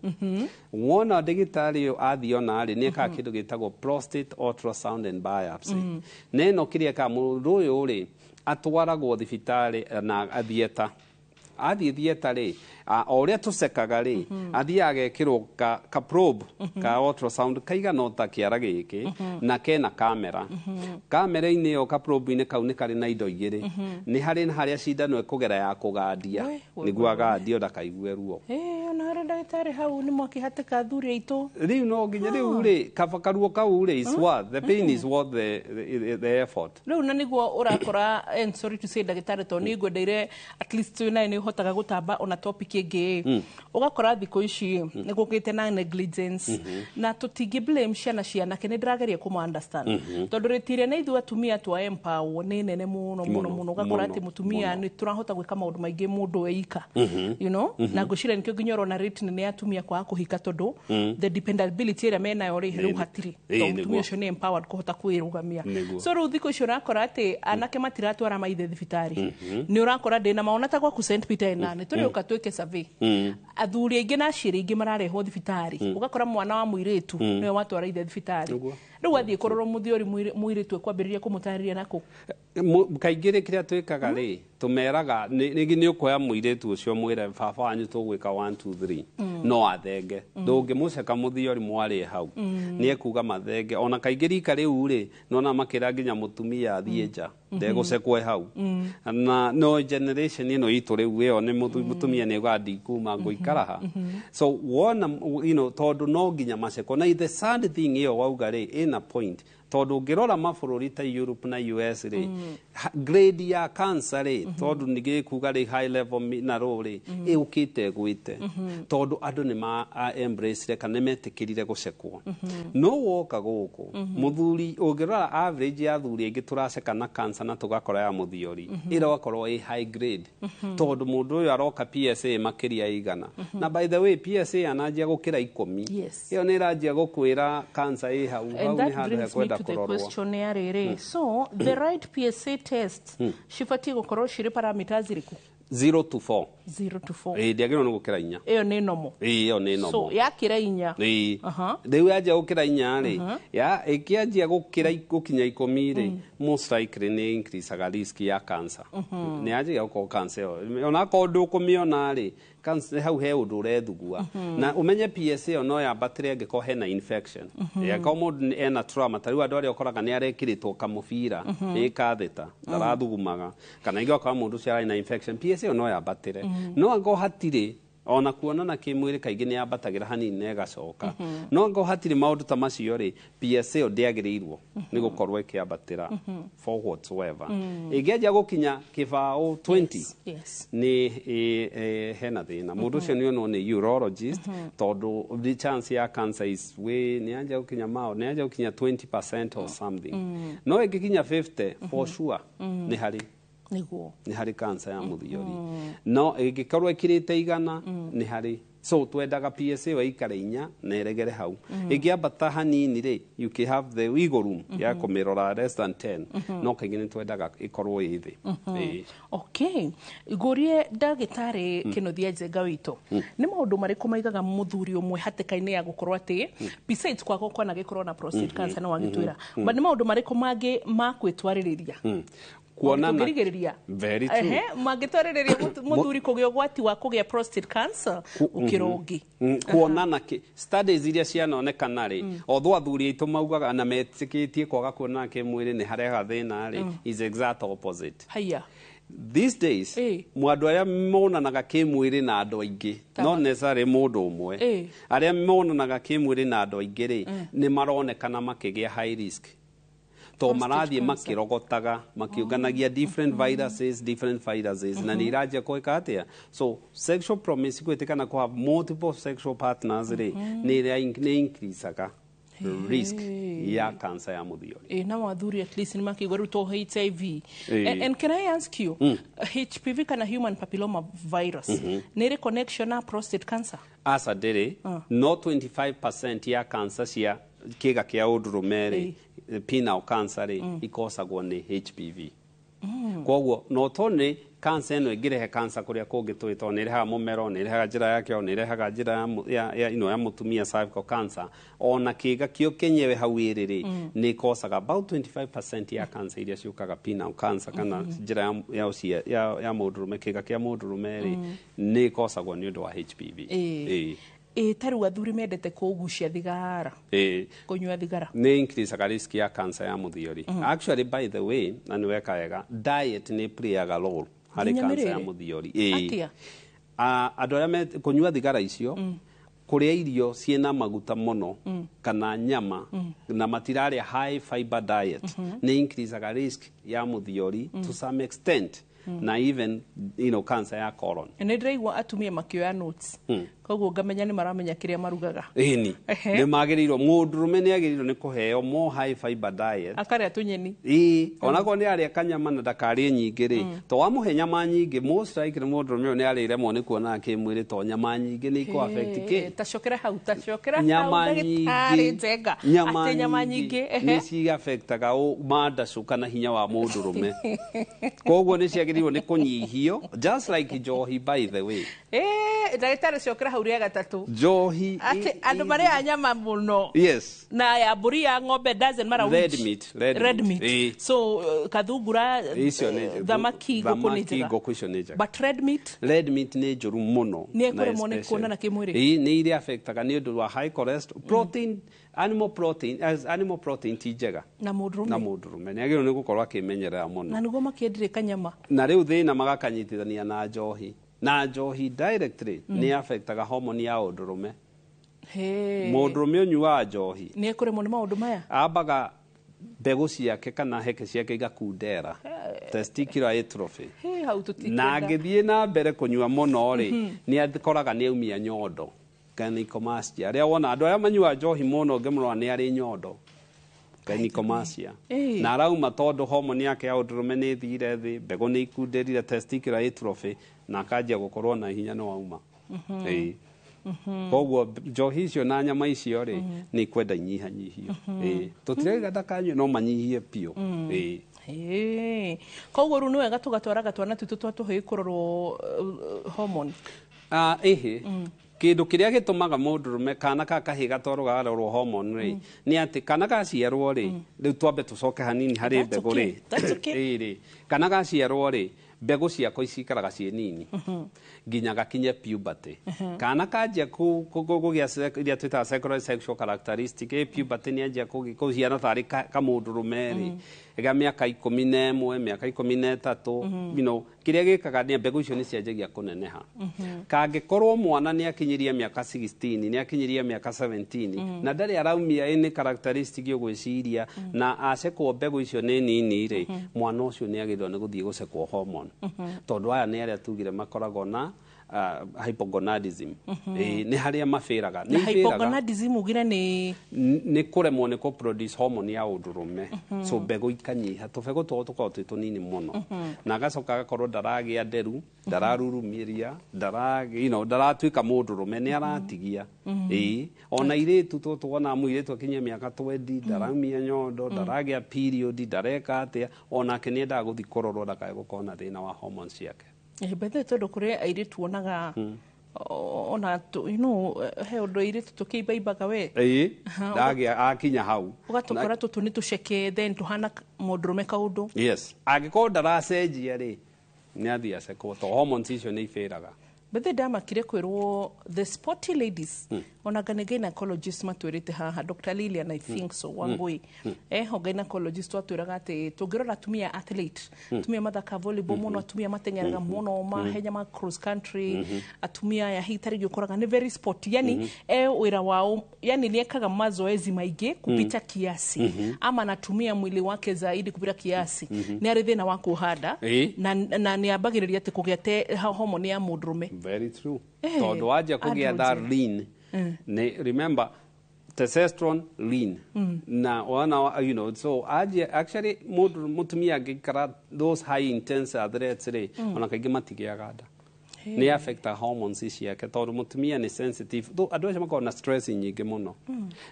Wona ndagĩtarĩ ũyũ athiĩ ona rĩ, nĩ ekaga kĩndũ gĩtagwo prostate ultrasound and biopsy. Na ĩno kĩrĩa ekaga mũndũ ũyũ rĩ, atwaragwo thibitarĩ na athieta, athiĩ thieta rĩ, o ũrĩa tũcekaga rĩ, athiaga agekĩrwo ka probe ka ultrasound kaigana ota kĩara gĩkĩ na kena kamera. Kamera-inĩ ĩyo, ka probe-inĩ kau, nĩ karĩ na indo igĩrĩ. Nĩ harĩ na harĩa cindano ĩkũgera ya kũgandia, nĩguo agandio ndakaigue ruo. Ĩĩ, ona harĩ ndagĩtarĩ hau nĩ mwakĩhatĩka athuri aitũ. Rĩu no nginya rĩu rĩ, kaba karuo kau rĩ is worth the pain, is worth the effort. Rĩu na nĩguo ũrakora, and sorry to say, ndagĩtarĩ, tondũ nĩ ngwendeire at least wĩ nawe nĩ ũhotaga gũtamba ona topic ĩngĩ, ũgakora thikũ ici nĩ gũkĩte na negligence, na tũtingĩ blame ciana cianake, nĩ ndĩrageria kũma understand, tondũ rĩtire na ithuĩ atumia twa empower nĩ nene mũno mũno mũno, ũgakora atĩ mũtumia nĩ tũrahota gwĩka maũndũ maingĩ mũndũ eika, na ngwĩciria nĩkĩo nginya ũrona rate nene ya atumia kwaga kũhika, tondũ the dependability ĩrĩa menayo rĩ, rĩu hatirĩ, tondũ mũtumia ũcio nĩ empowered kũhota kwĩrũgamia. So rĩu thikũ ici ũrakora atĩ anake matiratwara maithe thibitarĩ. Nĩ ũrakora ndĩna maona ta gwaku St Peter ena nĩ tũrĩũka twĩke survey, athuri aingĩ na aciari aingĩ mararehwo thibitarĩ, ũgakora mwana wa mũirĩtu nĩwe watwara ithe thibitarĩ. Rĩu athiĩ kũrorwo mũthiori, mũirĩtu ekwambĩrĩria kũmũtarĩria nakũ? Kaingĩ rĩ, kĩrĩa twĩkaga rĩ, tũmeraga rĩngĩ nĩ ũkuoya mũirĩtu ũcio, mwĩre baba wanyu tũgwĩka 1 2 3, no athenge. Ndũngĩmũceka mũthiori mwarĩ hau, nĩ ekuga mathenge. Ona kaingĩ rika rĩu rĩ, nona makĩra nginya mũtumia athiĩ nja, ndegũcekwo hau. Na no generation ĩno itũ rĩu ĩyo nĩ mũtumia nĩ augaga ndikuma, ngũikara ha. So wona tondũ no nginya macekwo. Na the sad thing ĩyo wauga rĩ, ĩna point, tondũ ũngĩrora mabũrũri ta Europe na US rĩ, grade ya cancer rĩ, tondũ nĩ gĩkuga rĩ, high level na low rĩ, ĩũkĩte ĩgwĩte, tondũ andũ nĩ ma embrace kana nĩ metĩkĩrire gũcekwo. No woka gũkũ, mũthuri, ũngĩrora average ya athuri aingĩ tũraceka na cancer na tũgakora ya mũthiori, ĩrakorwo ĩ high grade, tondũ mũndũ ũyũ aroka PSA makĩria 100. Na by the way, PSA ananjia gũkĩra 10, ĩyo nĩ ĩranjia gũkwĩra cancer ĩ hau. Hau nĩ handũ hekwenda kũrorwo. Question ya rĩrĩ, so the right PSA test cibatiĩ gũkorwo cirĩ parameters irĩkũ? 0 to 4. 0 to 4. Ĩĩ, ndĩagĩrĩirwo nĩ gũkĩra 4. Ĩyo nĩ normal? Ĩĩ, ĩyo nĩ normal. So yakĩra 4? Ĩĩ, rĩu yanjia gũkĩra 4 rĩ, ya ĩkĩanjia gũkĩra gũkinya 10 rĩ, most likely nĩ increaseaga risk ya cancer. Nĩ yanjia gũkorwo cancer ĩyo, onakorwo ndũkũmĩona rĩ, cancer hau he ũndũ ũrethugua. Na ũmenye PSA ĩyo no yambatĩre angĩkorwo hena infection, angĩkorwo mũndũ ena trauma, ta rĩu andũ arĩa ũkoraga nĩ arekĩrĩtwo kamũbira ĩ katheta, ndarathugumaga, kana ingĩ ũgakora mũndũ ũcio arĩ na infection, PSA ĩyo no yambatĩre. No angĩkorwo hatirĩ ona kuonana kĩmwĩrĩ, kaingĩ nĩ yambatagĩra hanini na ĩgacoka. No angĩkorwo hatirĩ maũndũ ta macio rĩ, PSA ĩyo ndĩagĩrĩirwo nĩ gũkorwo ĩkĩambatĩra for whatsoever. Ĩngĩanjia gũkinya kĩbaũ 20, nĩ hena thĩna, mũndũ ũcio nĩ onwo nĩ urologist, tondũ the chance ya cancer is way nĩ yanjia gũkinya mao, nĩ yanjia gũkinya 20% or something. No ĩngĩkinya 50, for sure nĩ harĩ nĩ harĩ cancer ya mũthiori. No ĩngĩkorwo ĩkĩrĩte 100, nĩ harĩ. So twendaga PSA ĩyo ĩikare 4 na ĩregere hau. Ĩngĩambata hanini rĩ, you can have the wiggle room ya kũmĩrora less than 10, no kaingĩ nĩ twendaga ĩkorwo ĩ thĩ. Ĩĩ. Okay, ngũrie ndagĩtarĩ Kĩnuthia Njenga witũ, nĩ maũndũ marĩkũ maigaga mũthuri ũmwe hatĩka-inĩ ya gũkorwo atĩ, besides kwaga kwana gĩkorwo na prostate cancer, no wagĩtwĩra, but nĩ maũndũ marĩkũ mangĩ ma gwĩtwarĩrĩria Kuonana tũngĩrigĩrĩria? Very true. Ehe, mangĩtwarĩrĩria mũthuri kũgĩa ũgwati wa kũgĩa prostate cancer gũkĩra ũngĩ? Kuonana kĩ studies iria cianonekana rĩ, although athuri aitũ maugaga na metĩkĩtie kwaga kuonana kĩmwĩrĩ nĩ harehaga thĩna rĩ, is exact opposite. Haya. These days andũ arĩa monanaga kĩmwĩrĩ na andũ aingĩ, not necessarily mũndũ ũmwe, arĩa monanaga kĩmwĩrĩ na andũ aingĩ rĩ, nĩ maronekana makĩgĩa high risk, to marathiĩ makĩrogotaga, makĩũnganagia different viruses, different viruses, na nĩ iranjia gwĩka atĩa. So sexual promiscuity kana kũ have multiple sexual partners rĩ, nĩ increaseaga risk ya cancer ya mũthiori. Ĩ na athuri at least nĩ makĩigua rĩu to HIV. And can I ask you, HPV kana human papilloma virus nĩ ĩrĩ connection na prostate cancer? Aca, ndĩrĩ. No 25% ya cancer cia kĩga kĩa ũndũrũme rĩ, penile cancer rĩ, ikosagwo nĩ HPV. Koguo no to nĩ cancer ĩno ĩngĩrehe cancer kũrĩa kũngĩ tũĩ, tondũ nĩ ĩrehaga mũmero, nĩ ĩrehaga njĩra ya kĩoro, nĩ ĩrehaga njĩra ya ino ya mũtumia, cervical cancer, ona kĩga kĩo kĩenyewe hau ĩrĩ rĩ, nĩ ĩkosaga about 25% ya cancer iria ciũkaga, penile cancer kana njĩra ya mũndũrũme, kĩga kĩa mũndũrũme rĩ, nĩ ĩkosagwo nĩ ũndũ wa HPV. Ĩ. Ĩ ta rĩu athuri mendete kũgucia thigara, kũnyua thigara? Nĩ increaseaga risk ya cancer ya mũthiori. Actually, by the way, na nĩ weka wega, diet nĩ playaga role harĩ Nginya cancer ya mĩrĩre? mũthiori. Ĩĩ. Atĩa? Ah, andũ arĩa kũnyua thigara icio, kũrĩa irio ciĩna maguta mũno kana nyama na matirarĩa high fiber diet, nĩ increaseaga risk ya mũthiori to some extent, na even cancer ya colon. Nĩ ndĩraigua atumia makĩoya notes, koguo ngamenya nĩ maramenya kĩrĩa marugaga. Ĩni, nĩ magĩrĩirwo, mũndũrũme nĩ agĩrĩirwo nĩ kũheo more high fiber diet. Akarĩa tũnyeni. Ĩĩ, onakorwo nĩ arĩa kanyama na ndakarĩe nyingĩ rĩ, to wamũhe nyama nyingĩ, most likely mũndũrũme ũyũ nĩ arĩremwo nĩ kuona kĩmwĩrĩ, to nyama nyingĩ nĩ ikũ affect kĩ. Tacokera hau, tacokera hau. Nyama Ndagĩtarĩ nyingĩ, Njenga, nyama atĩ nyama nyingĩ? Nĩ ciaffectaga mandacũ kana hinya wa mũndũrũme, koguo nĩ ciagĩrĩirwo nĩ kũnyihio, just like njohi, by the way. Ndagĩtarĩ, cokera hau rĩa gatatũ. Njohi. Atĩ andũ marĩaga nyama mũno, na ya mbũri, ya ng'ombe, doesn't matter Red which. meat, red Red meat. meat. So kathungura, Icio nĩ thamaki, ngũkũ nĩ thamaki, njega. Ngũkũ icio nĩ njega. But red meat? Red meat nĩ njũru mũno. Nĩ na ekũremwo nĩ especially- kuonana kĩmwĩrĩ? Ĩĩ, nĩ iria affectaga nĩ ũndũ wa high cholesterol, protein, animal protein, as animal protein ti njega na mũndũrũme. Na mũndũrũme nĩ agĩrĩirwo nĩ gũkorwo akĩmenyerera mũno. Na nĩguo makĩendire kanyama. Na rĩu thĩna magakanyitithania na njohi, na njohi directly nĩ affectaga hormone ya ũndũrũme. Mũndũrũme ũnyuaga njohi Nĩ ekũremwo nĩ maũndũ maya. Ambaga mbegũ ciake kana heke ciake igakundera, testicular atrophy. Hey, hau Na tũtikwenda. angĩthiĩ na mbere kũnyua mũno rĩ, nĩ akoraga nĩ aumia nyondo, gynecomastia. Arĩa wona andũ arĩa manyuaga njohi mũno, ũngĩmũrora nĩ arĩ nyondo, gynecomastia, na arauma tondũ hormone yake ya ũndũrũme nĩ ĩthire thĩ, mbegũ nĩ ikunderire, testicular atrophy, na akanjia gũkorwo na hinya nĩ wauma. Ĩĩ. Koguo njohi icio na nyama icio rĩ, nĩ ikwenda inyihanyihio. Ĩĩ, tũtirauga ndakanyue, no manyihie biũ. Ĩĩ. Ĩĩ. Koguo rĩu nĩ wega tũgatwaraga twana twitũ twa tũhĩĩ kũrorwo hormone? Ah, ĩhĩ, kĩndũ kĩrĩa gĩtũmaga mũndũrũme kana ka kahĩ gatwarwo gakarorwo hormone rĩ, nĩ atĩ kana gaciarwo rĩ, rĩu twambe tũcoke hanini harĩ That's mbegũ okay. rĩ. That's okay. Ĩĩ rĩ, kana gaciarwo rĩ, mbegũ ciako cikaraga ciĩ nini nginya gakinye puberty. Kana kanjia kũgĩa iria twĩtaga secondary sexual characteristic, ĩ puberty, nĩ anjia kũhiana tarĩ kamũndũrũme rĩ, ga mĩaka 11, mĩaka 13, kĩrĩa gĩkaga nĩ mbegũ icio nĩ cianjagia kũneneha. Kangĩkorwo mwana nĩ akinyiria mĩaka 16, nĩ akinyiria mĩaka 17, na ndarĩ araumia any characteristic ũgwĩciria, na acekwo mbegũ icio nĩ nini rĩ, mwana ũcio nĩ agĩrĩirwo nĩ gũthiĩ gũcekwo hormone, tondũ aya nĩ arĩa tugire makoragwo na hypogonadism. Ĩĩ, nĩ harĩa mabĩraga, nĩ Na ibĩraga. Hypogonadism ugire nĩ? Nĩ kũremwo nĩ kũ-produce hormone ya ũndũrũme, so mbegũ ikanyiha, tũbegũ twao tũkoragwo twĩ tũnini mũno, na agacoka agakorwo ndaragĩa nderu, ndararurumĩria, ndara ndaratuĩka mũndũrũme, nĩ aratigia. Ĩĩ, ona irĩtu tũtũ, mũirĩtu akinyia mĩaka 20, ndaraumia nyondo, ndaragĩa period, ndareka atĩa, onake nĩ endaga gũthiĩ kũrorwo ndakae gũkorwo na thĩna wa hormones ciake. Bethe tondũ kũrĩ airĩtu wonaga ona he ũndũ airĩtu tũkĩimbaimbaga we. Ĩĩ, ndagĩa akinya hau. Ũgatũkora tũtũ nĩ tũceke, then tũhana mũndũrũme kaũndũ. Yes, angĩkorwo ndaracenjia rĩ, nĩ athiĩ acekwo, to hormones icio nĩ ibĩraga. Bethe ndamakire kwĩrwo the sporty ladies, ona nga nĩ gynecologist matwĩrĩte haha, Dr. Lilian, I think so, Wangui, eho gynecologist watwĩraga atĩ tũngĩrora atumia athlete, atumia mathaka volleyball mũno, atumia mateng'eraga mũno mahenya ma cross country, atumia aya hihi tarĩngĩ ũkoraga nĩ very sporty, yani e wĩra wao, yani nĩ ekaga mazoezi maingĩ kupita kiasi, ama anatumia mwili wake zaidi kupita kiasi, nĩ arĩ thĩna wa kuhanda na nĩ ambagĩrĩria atĩ kũgĩa te hormone ya mũndũrũme. Very true, tondũ wanjia kũgĩa that Androgen. lean, nĩ remember Testosterone lean. Na wana so aje actually mundu mutumia angĩikara those high intense athletes rĩ, ona kaingĩ matigĩaga nda. Nĩ affecta hormones ciake tondũ mũtumia nĩ sensitive. Though andũ acio makoragwo na stress nyingĩ mũno,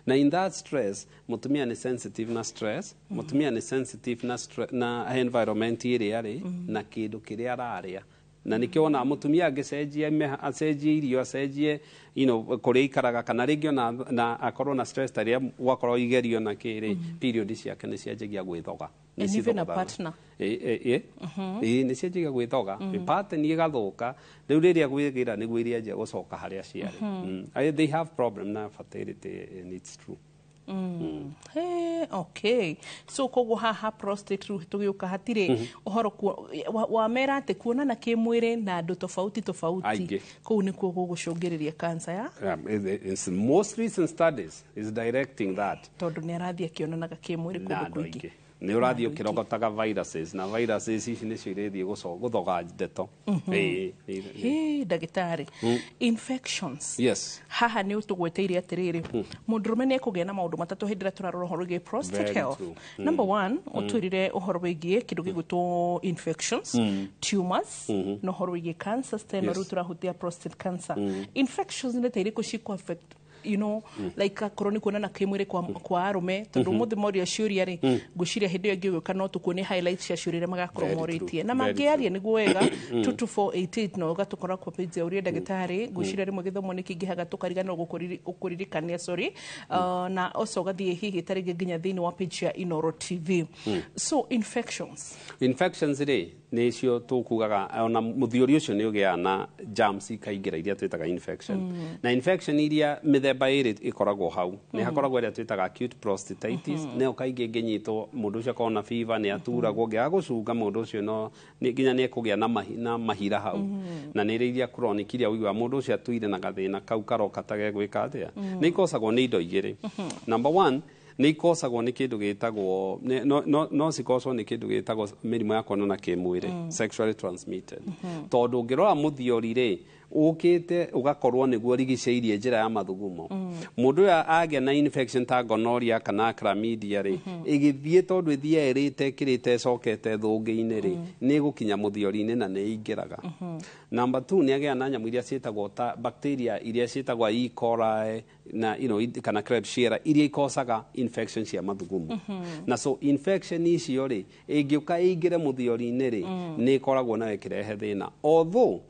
na in that stress mũtumia nĩ sensitive na stress, mũtumia nĩ sensitive na na environment ĩrĩa arĩ na kĩndũ kĩrĩa ararĩa, na nĩkĩo wona mũtumia angĩcenjia, acenjie irio, acenjie kũrĩa ikaraga, kana rĩngĩ ona na akorwo na stress ta rĩrĩa gwakorwo igerio na kĩrĩ, period ciake nĩ cianjagia gwĩthoga. And even a partner. Ĩ nĩ cianjagia gwĩthoga, pattern ĩgathũka. Rĩu rĩrĩa gwĩgĩra nĩguo irianjia gũcoka harĩa ciarĩ. They have problem na fertility, and it's true. Hey, okay. So koguo haha prostate rĩu tũgĩũka hatirĩ ũhoro wa mera atĩ kuonana kĩmwĩrĩ na andũ tofauti tofauti kũu nĩkuo gũgũcũngĩrĩria cancer ya. It's most recent studies is directing that. Tondũ nĩ arathiĩ akĩonanaga kĩmwĩrĩ kũndũ kũingĩ. Nĩ ũrathiĩ ũkĩrogotaga viruses, na viruses ici nĩcio irathiĩ gũthoga ndeto. Ndagĩtarĩ, infections. Yes. Haha nĩ ũtũgweteire atĩrĩrĩ, mũndũrũme nĩ ekũgĩa na maũndũ matatũ hĩndĩ ĩrĩa tũrarora ũhoro wĩgiĩ prostate health. Number one, ũtwĩrire ũhoro wĩgiĩ kĩndũ gĩgwĩtwo infections, tumors, na ũhoro wĩgiĩ cancers, tena rĩu tũrahutia prostate cancer. Infections nĩ ta irĩkũ cikũ affect like akorwo nĩ kuonana kĩmwĩrĩ kwa arũme, tondũ ũmũthĩ moria ciũria rĩ, ngwĩciria hĩndĩ ĩyo ĩngĩ ũgĩũka no tũkuonie highlights cia ciũria iria magakorwo morĩtie na mangĩaria nĩguo wega. 22488 no ũgatũkora kwa page ya Ũria Ndagĩtarĩ. Ngwĩciria rĩmwe gĩthomo nĩ kĩingĩhaga tũkariganĩrwo gũkũririkania, sorry, na also ũgathiĩ hihi ta rĩngĩ nginya thĩinĩ wa page ya Inooro TV. So infections rĩ nĩcio tũkugaga ona mũthiori ũcio nĩ ũgĩaga na germs ikaingĩra iria twĩtaga infection. Na infection iria mĩthemba ĩrĩ ĩkoragwo hau, nĩ hakoragwo ĩrĩa twĩtaga acute prostatitis, nĩyo kaingĩ ĩngĩnyitwo mũndũ ũcio akorwo na fever, nĩ aturagwo, ũngĩaga gũcunga mũndũ ũcio no nginya nĩ ekũgĩa na mahira hau. Na nĩ iria chronic iria ũiguaga mũndũ ũcio atuire na gathĩna kau karoka ta gegwĩka atĩa. Nĩ ikosagwo nĩ indo igĩrĩ. Number one, nĩ ikosagwo nĩ kĩndũ gĩtagwo no cikoswo nĩ kĩndũ gĩtagwo mĩrimũ ya kuonana kĩmwĩrĩ, sexually transmitted. Tondũ ũngĩrora mũthiori rĩ, ũkĩte ũgakorwo nĩguo ũrigicĩirie njĩra ya mathugumo. Mũndũ ũyũ agĩa na infection ta gonorrhea kana chlamydia rĩ, ĩgĩthiĩ tondũ ĩthiaga ĩrĩte ĩkĩrĩte ĩcokete thũngĩ-inĩ rĩ, nĩ ĩgũkinya mũthiori-inĩ na nĩ ĩingĩraga. Number 2, nĩ agĩa na nyamũ iria ciĩtagwo ta bacteria iria ciĩtagwo E. coli na kana Klebsiella iria ikosaga infection cia mathugumo. Na so infection icio rĩ, ĩngĩũka ĩingĩre mũthiori-inĩ rĩ, nĩ ĩkoragwo nayo ĩkĩrehe thĩna. Although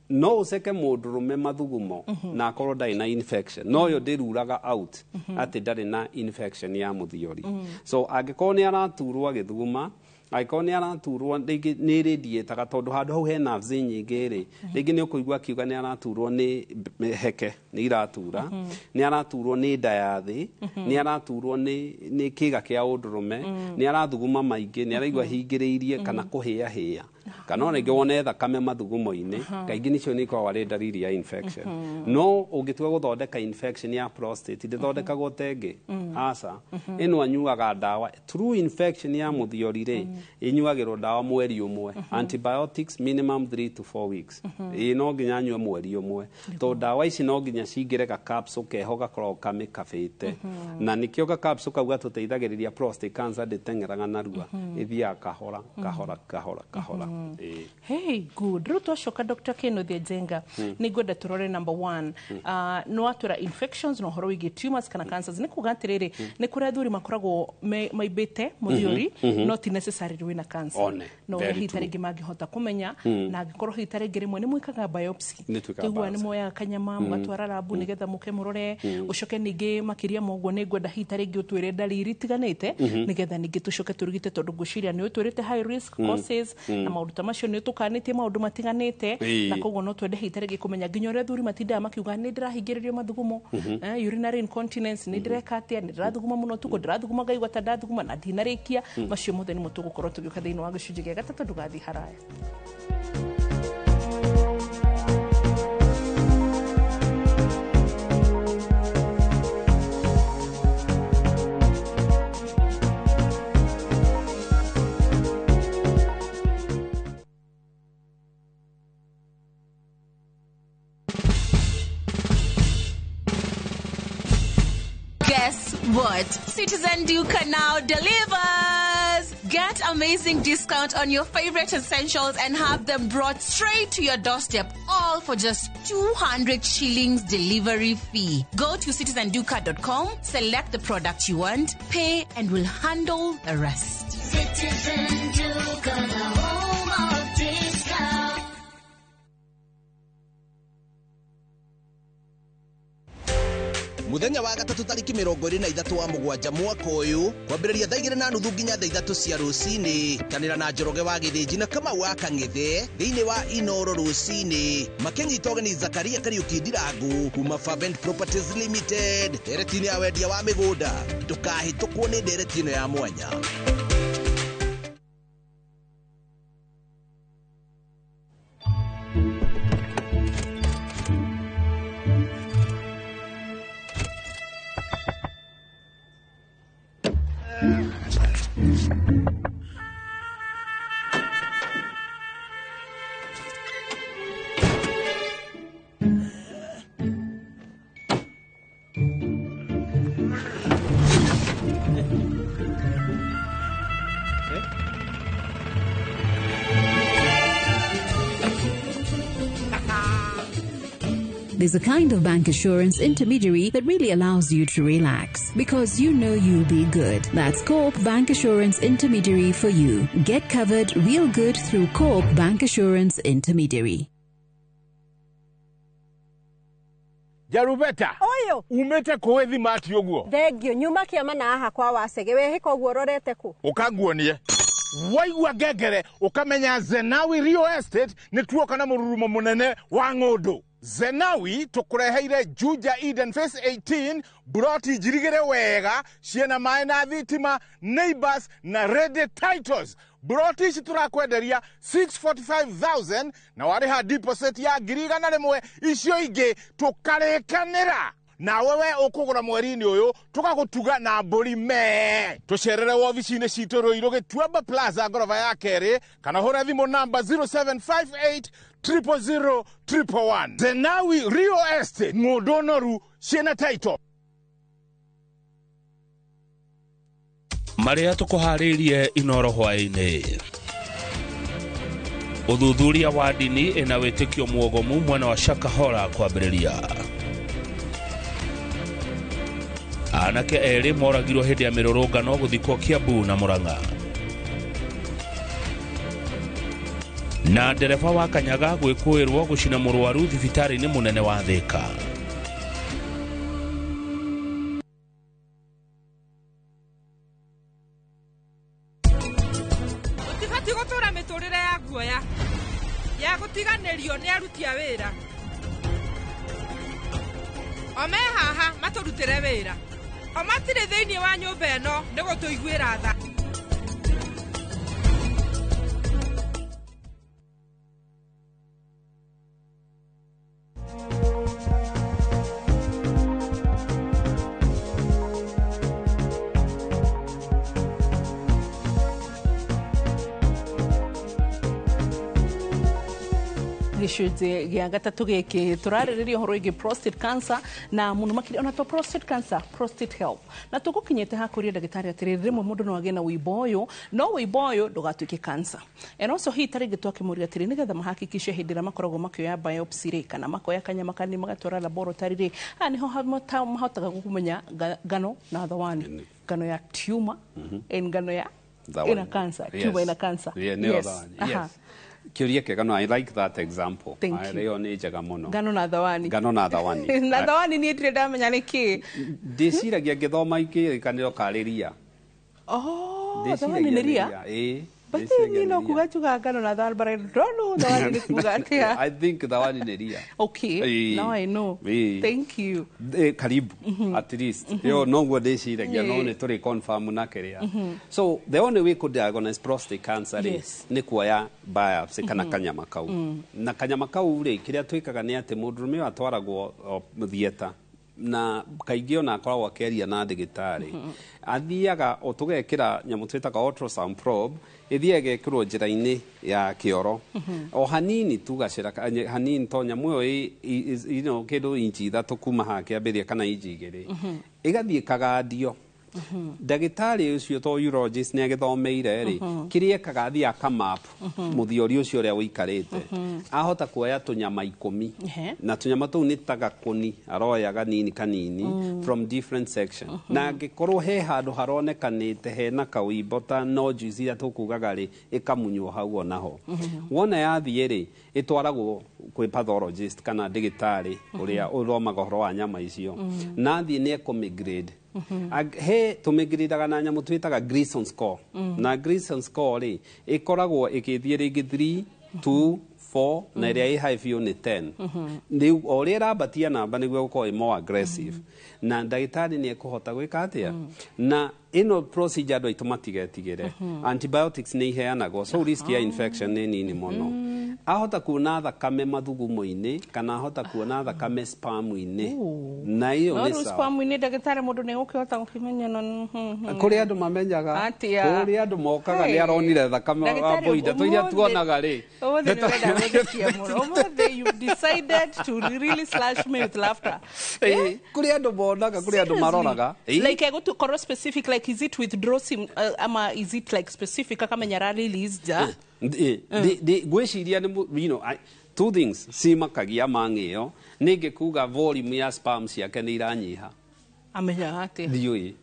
no ũceke mũndũrũme mathugumo na akorwo ndarĩ na infection, no yo ndĩruraga out atĩ ndarĩ na infection ya mũthiori. So angĩkorwo nĩ araturwo agĩthuguma, angĩkorwo nĩ araturwo rĩngĩ nĩ radiataga, tondũ handũ hau he nerves nyingĩ rĩ, rĩngĩ nĩ ũkũigua akiuga nĩ araturwo nĩ heke, nĩ iratura, nĩ araturwo nĩ nda ya thĩ, nĩ araturwo nĩ kĩga kĩa ũndũrũme, nĩ arathuguma maingĩ, nĩ araigua hingĩrĩirie kana kũhĩahĩa, kana ona rĩngĩ wone thakame mathugumo-inĩ, kaingĩ nĩcio nĩ ikoragwo arĩ ndariri ya infection. No ũngĩtua gũthondeka infection ya prostate, ndĩthondekagwo ta ĩngĩ, aca. Ĩno anyuaga ndawa true infection ya mũthiori rĩ, ĩnyuagĩrwo ndawa mweri ũmwe, antibiotics minimum 3 to 4 weeks. Ĩ no nginya anyue mweri ũmwe, tondũ ndawa ici no nginya cingĩre ga capsule keho gakoragwo kamĩkabĩte, na nĩkĩo ga capsule kau gatũteithagĩrĩria prostate cancer ndĩteng'eraga narua, ĩthiaga kahora kahora kahora kahora. Hey, good. Rĩu twacoka Dr. Kinuthia Njenga, nĩ ngwenda tũrore number 1, no atwĩra infections na ũhoro wĩgiĩ tumors kana cancers. Nĩ kuga atĩrĩrĩ, nĩ kũrĩ athuri makoragwo maimbĩte mũthiori, no ti necessarily wĩna cancer. No ũrĩa hihi ta rĩngĩ mangĩhota kũmenya, na angĩkorwo hihi ta rĩngĩ rĩmwe nĩ mwĩkaga biopsy, tũiguaga nĩ muoyaga kanyama mũgatwara rabu nĩgetha mũke mũrore, ũcoke ningĩ makĩria ma ũguo nĩ ngwenda hihi ta rĩngĩ ũtwĩre ndariri itiganĩte nĩgetha ningĩ tũcoke tũrigite, tondũ ngwĩciria nĩ ũtwĩrĩte high risk causes na maũndũ ta macio, nĩ ũtũkanĩtie maũndũ matiganĩte, na koguo no twende hihi ta rĩngĩ kũmenya nginya ũrĩa athuri matindaga makiuga nĩ ndĩrahingĩrĩrio mathugumo, urinary incontinence, nĩ ndĩreka atĩa, nĩ ndĩrathuguma mũno ũtukũ, ndĩrathuguma ngaigua ta ndathuguma na ndinarĩkia. Macio mothe nĩmo tũgũkorwo tũgĩũka thĩinĩ wa gĩcunjĩ gĩa gatatũ. Ndũgathiĩ haraya. Guess what? Citizen Duka now delivers! Get amazing discount on your favorite essentials and have them brought straight to your doorstep, all for just 200 shillings delivery fee. Go to citizenduka.com, select the product you want, pay, and we'll handle the rest. Citizen Duka, the home of discount. Muthenya wa gatatu tariki 23 wa mugwanja mwaka uyu kwambĩrĩria thaa 2:30 nginya thaa 3 cia rũcinĩ tanĩra na Njoroge wa Gĩthĩnji na Kamau wa Kang'ethe thĩinĩ wa Inoro rũcinĩ makĩnyita ũgeni Zakaria Kariuki Ndirangu kuma Fervent Properties Limited ndereti-inĩ ya wendia wa mĩgũnda. Ndũkahĩtũkwo nĩ ndereti ĩno ya mwanya. There's a kind of bank assurance intermediary that really allows you to relax because you know you'll be good. That's Co-op Bank Assurance Intermediary for you. Get covered real good through Co-op Bank Assurance Intermediary. Jarubeta. Oyo. Umete kũĩ thimati ũguo. Thengio nyuma kĩama na haha kwa wacege wehĩka ũguo ũrorete kũ? Ũkanguonie. Waigua ngengere ũkamenya Zenawi Real Estate nĩ tuoka na mũrurumo mũnene wa ng'ũndũ. Zenawi tukureheire Juja Eden Phase 18 buroti njirigire wega ciena maĩ na thitima, neighbors na ready titles. Buroti ici turakwenderia 645,000 na warĩha deposit ya 100,000, icio ingĩ tũkarĩkanĩra. Nawe we ũkũgũra mweri-inĩ ũyũ tũgagũtuga na mbũri mee. Tũcerere wobici-inĩ citũ Ruiru Gĩtuamba Plaza ngoroba ya kerĩ kana hũra thimũ namba 0758 000 111. Zenawi Real Estate, ng'ũndũ noru ciĩna title. Marĩa tũkũharĩirie Inoro hwaĩ-inĩ. Ũthuthuria wa ndini ĩna wĩtĩkio muogomu mwena wa Shakahola kwambĩrĩria. Anake erĩ moragirwo hĩndĩ ya mĩrũrũngano gũthikwo Kiambu na Murang'a. Na ndereba wa Kanyaga gwĩkũĩrwo gũcina mũrwaru thibitarĩ-inĩ mũnene wa Thika. Tũtibatiĩ gũtũra mĩtũrĩre ya guoya ya gũtiganĩrio nĩ aruti a wĩra. O me haha matũrutĩre wĩra. O matirĩ thĩinĩ wa nyũmba ĩno nĩ gũtũiguĩra tha. Gĩcunjĩ gĩa gatatũ gĩkĩ tũrarĩrĩria ũhoro wĩgiĩ prostate cancer na mũno makĩria ona to prostate cancer, prostate health. Na tũgũkinyĩte hakũria ndagĩtarĩ atĩrĩrĩ, rĩmwe mũndũ no agĩe na wĩimbo ũyũ, no wĩimbo ũyũ ndũgatuĩke cancer. And also hihi ta rĩngĩ twakĩmũria atĩrĩ, nĩgetha mahakikishe hĩndĩ ĩrĩa makoragwo makĩoya biopsy rĩ, kana makoya kanyama kanini magatwara laboratory rĩ, haha nĩho mahotaga kũmenya ngano na thawani, ngano ya tumor and ngano ya ina cancer, tumor ina cancer. Yes. Yes. Kĩũria kĩega, no I like that example. Ĩyo nĩ njega mũno. Ngano na thawani. Ngano na thawani. Na thawani niĩ ndirĩ ndamenya nĩ kĩ. Ndĩciragia ngĩthoma ikĩrĩkanĩro karĩ ria. Oh, thawani nĩ ria? Ĩĩ. But niĩ no kuga njugaga ngano na thawani, but I don't know thawani nĩ kuga atĩa. I think thawani nĩ ria. Okay, now I know. Thank you. Karibu, at least. Ĩyo noguo ndĩciragia, no nĩ tũrĩ confirm na kĩrĩa. So the only way could diagnose prostate cancer rĩ nĩ kuoya biopsy kana kanyama kau. Na kanyama kau rĩ, kĩrĩa twĩkaga nĩ atĩ mũndũrũme ũyũ atwaragwo theatre Na kaingĩ ona akoragwo akĩaria na ndagĩtarĩ. Athiaga o tũgekĩra nyamũ twĩtaga ultrasound probe, ĩthiaga ĩgekĩrwo njĩra-inĩ ya kĩoro o hanini tu, gacĩra hanini, to nyamũ ĩyo kĩndũ inchi 3 kuma haha kĩambĩrĩria kana inchi 2, ĩgathiĩ ĩkagandio. Ndagĩtarĩ ũcio, to urologist nĩ agĩthomeire rĩ, kĩrĩa ekaga, athiĩ akamap mũthiori ũcio ũrĩa ũikarĩte, ahota kuoya tũnyama 10, na tũnyama tũu nĩ ta gakũni aroya ganini kanini from different section, na angĩkorwo he handũ haronekanĩte hena kawimbo ta nodules iria tũkugaga rĩ, ĩkamunywo hau onaho. Wona yathiĩ rĩ, ĩtwaragwo kwĩ pathologist kana ndagĩtarĩ ũrĩa ũthomaga ũhoro wa nyama icio, na athiĩ nĩ ekũmĩgrade. He tũmĩgradaga na nyamũ twĩtaga Gleason score. Na Gleason score rĩ, ĩkoragwo ĩgĩthiĩ rĩngĩ 3, 2, 4, na ĩrĩa ĩ high biũ nĩ 10. Rĩu o ũrĩa ĩrambatia namba nĩguo gũkorwo ĩ more aggressive, na ndagĩtarĩ nĩ ekũhota gwĩka atĩa. Na ĩno procedure, andũ aitũ matigetigĩre, antibiotics nĩ iheanagwo, so risk ya infection nĩ nini mũno. Ahota kuona thakame mathugumo-inĩ kana ahota kuona thakame sperm-inĩ, na ĩyo No nĩ rĩu sawa. sperm-inĩ, ndagĩtarĩ, mũndũ nĩ egũkĩhota gũkĩmenya na Kũrĩ andũ mamenyaga. Atĩa? Kũrĩ andũ mokaga, Hey. nĩ aronire thakame Ndagĩtarĩ, wa boida tũiria ũmũthĩ- tuonaga rĩ. Ũmũthĩ nĩ ũrenda gũthekia mũno. Ũmũthĩ you decided to really slash me with laughter. Ĩĩ, kũrĩ andũ monaga, kũrĩ andũ maroraga. Ĩĩ. Like egũkorwo specific, like is it withdraw sim, ama is it like specific akamenya ra release ja? Ngwĩciria nĩ two things cimakagia mang'ĩo nĩ ngĩkuga volume ya sperm ciake nĩ iranyiha. Amenyaga atĩa? Ndiũĩ.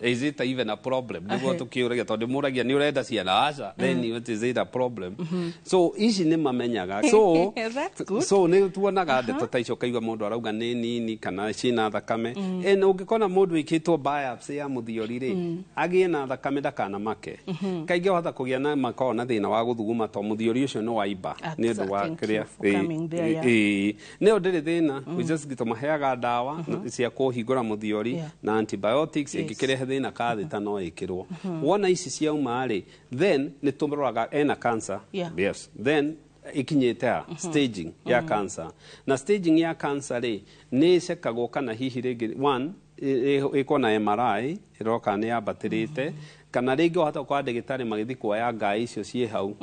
Is it even a problem? Nĩguo tũkĩũragia, tondũ mũragia nĩ ũrenda ciana, aca, then what is it a problem? So ici nĩ mamenyaga, so That's good. so nĩ tuonaga ndeto ta icio, ũkaigua mũndũ arauga nĩ nini kana ciĩna thakame. Na ũngĩkona mũndũ wĩkĩtwo biopsy ya mũthiori rĩ, agĩe na thakame, ndakanamake. Kaingĩ wahota kũgĩa na makoragwo na thĩna wa gũthuguma to mũthiori ũcio nĩ waimba nĩ ũndũ wa Thank you kĩrĩa. for coming there, yeah. Ĩĩ, nĩyo ndĩrĩ thĩna. We just tũmaheaga ndawa cia kũhingũra mũthiori na antibiotics. Ĩngĩkĩrehe thĩna kathita no ĩkĩrwo. Wona ici ciauma rĩ, then nĩ tũroraga ena cancer. Yes, then ikinyĩte ha staging ya cancer. Na staging ya cancer rĩ, nĩ ĩcekagwo kana hihi rĩngĩ one ĩkwo na MRI ĩroka nĩ yambatĩrĩte, kana rĩngĩ wahota gũkora ndagĩtarĩ magĩthiĩ kuoya ngai icio ciĩ hau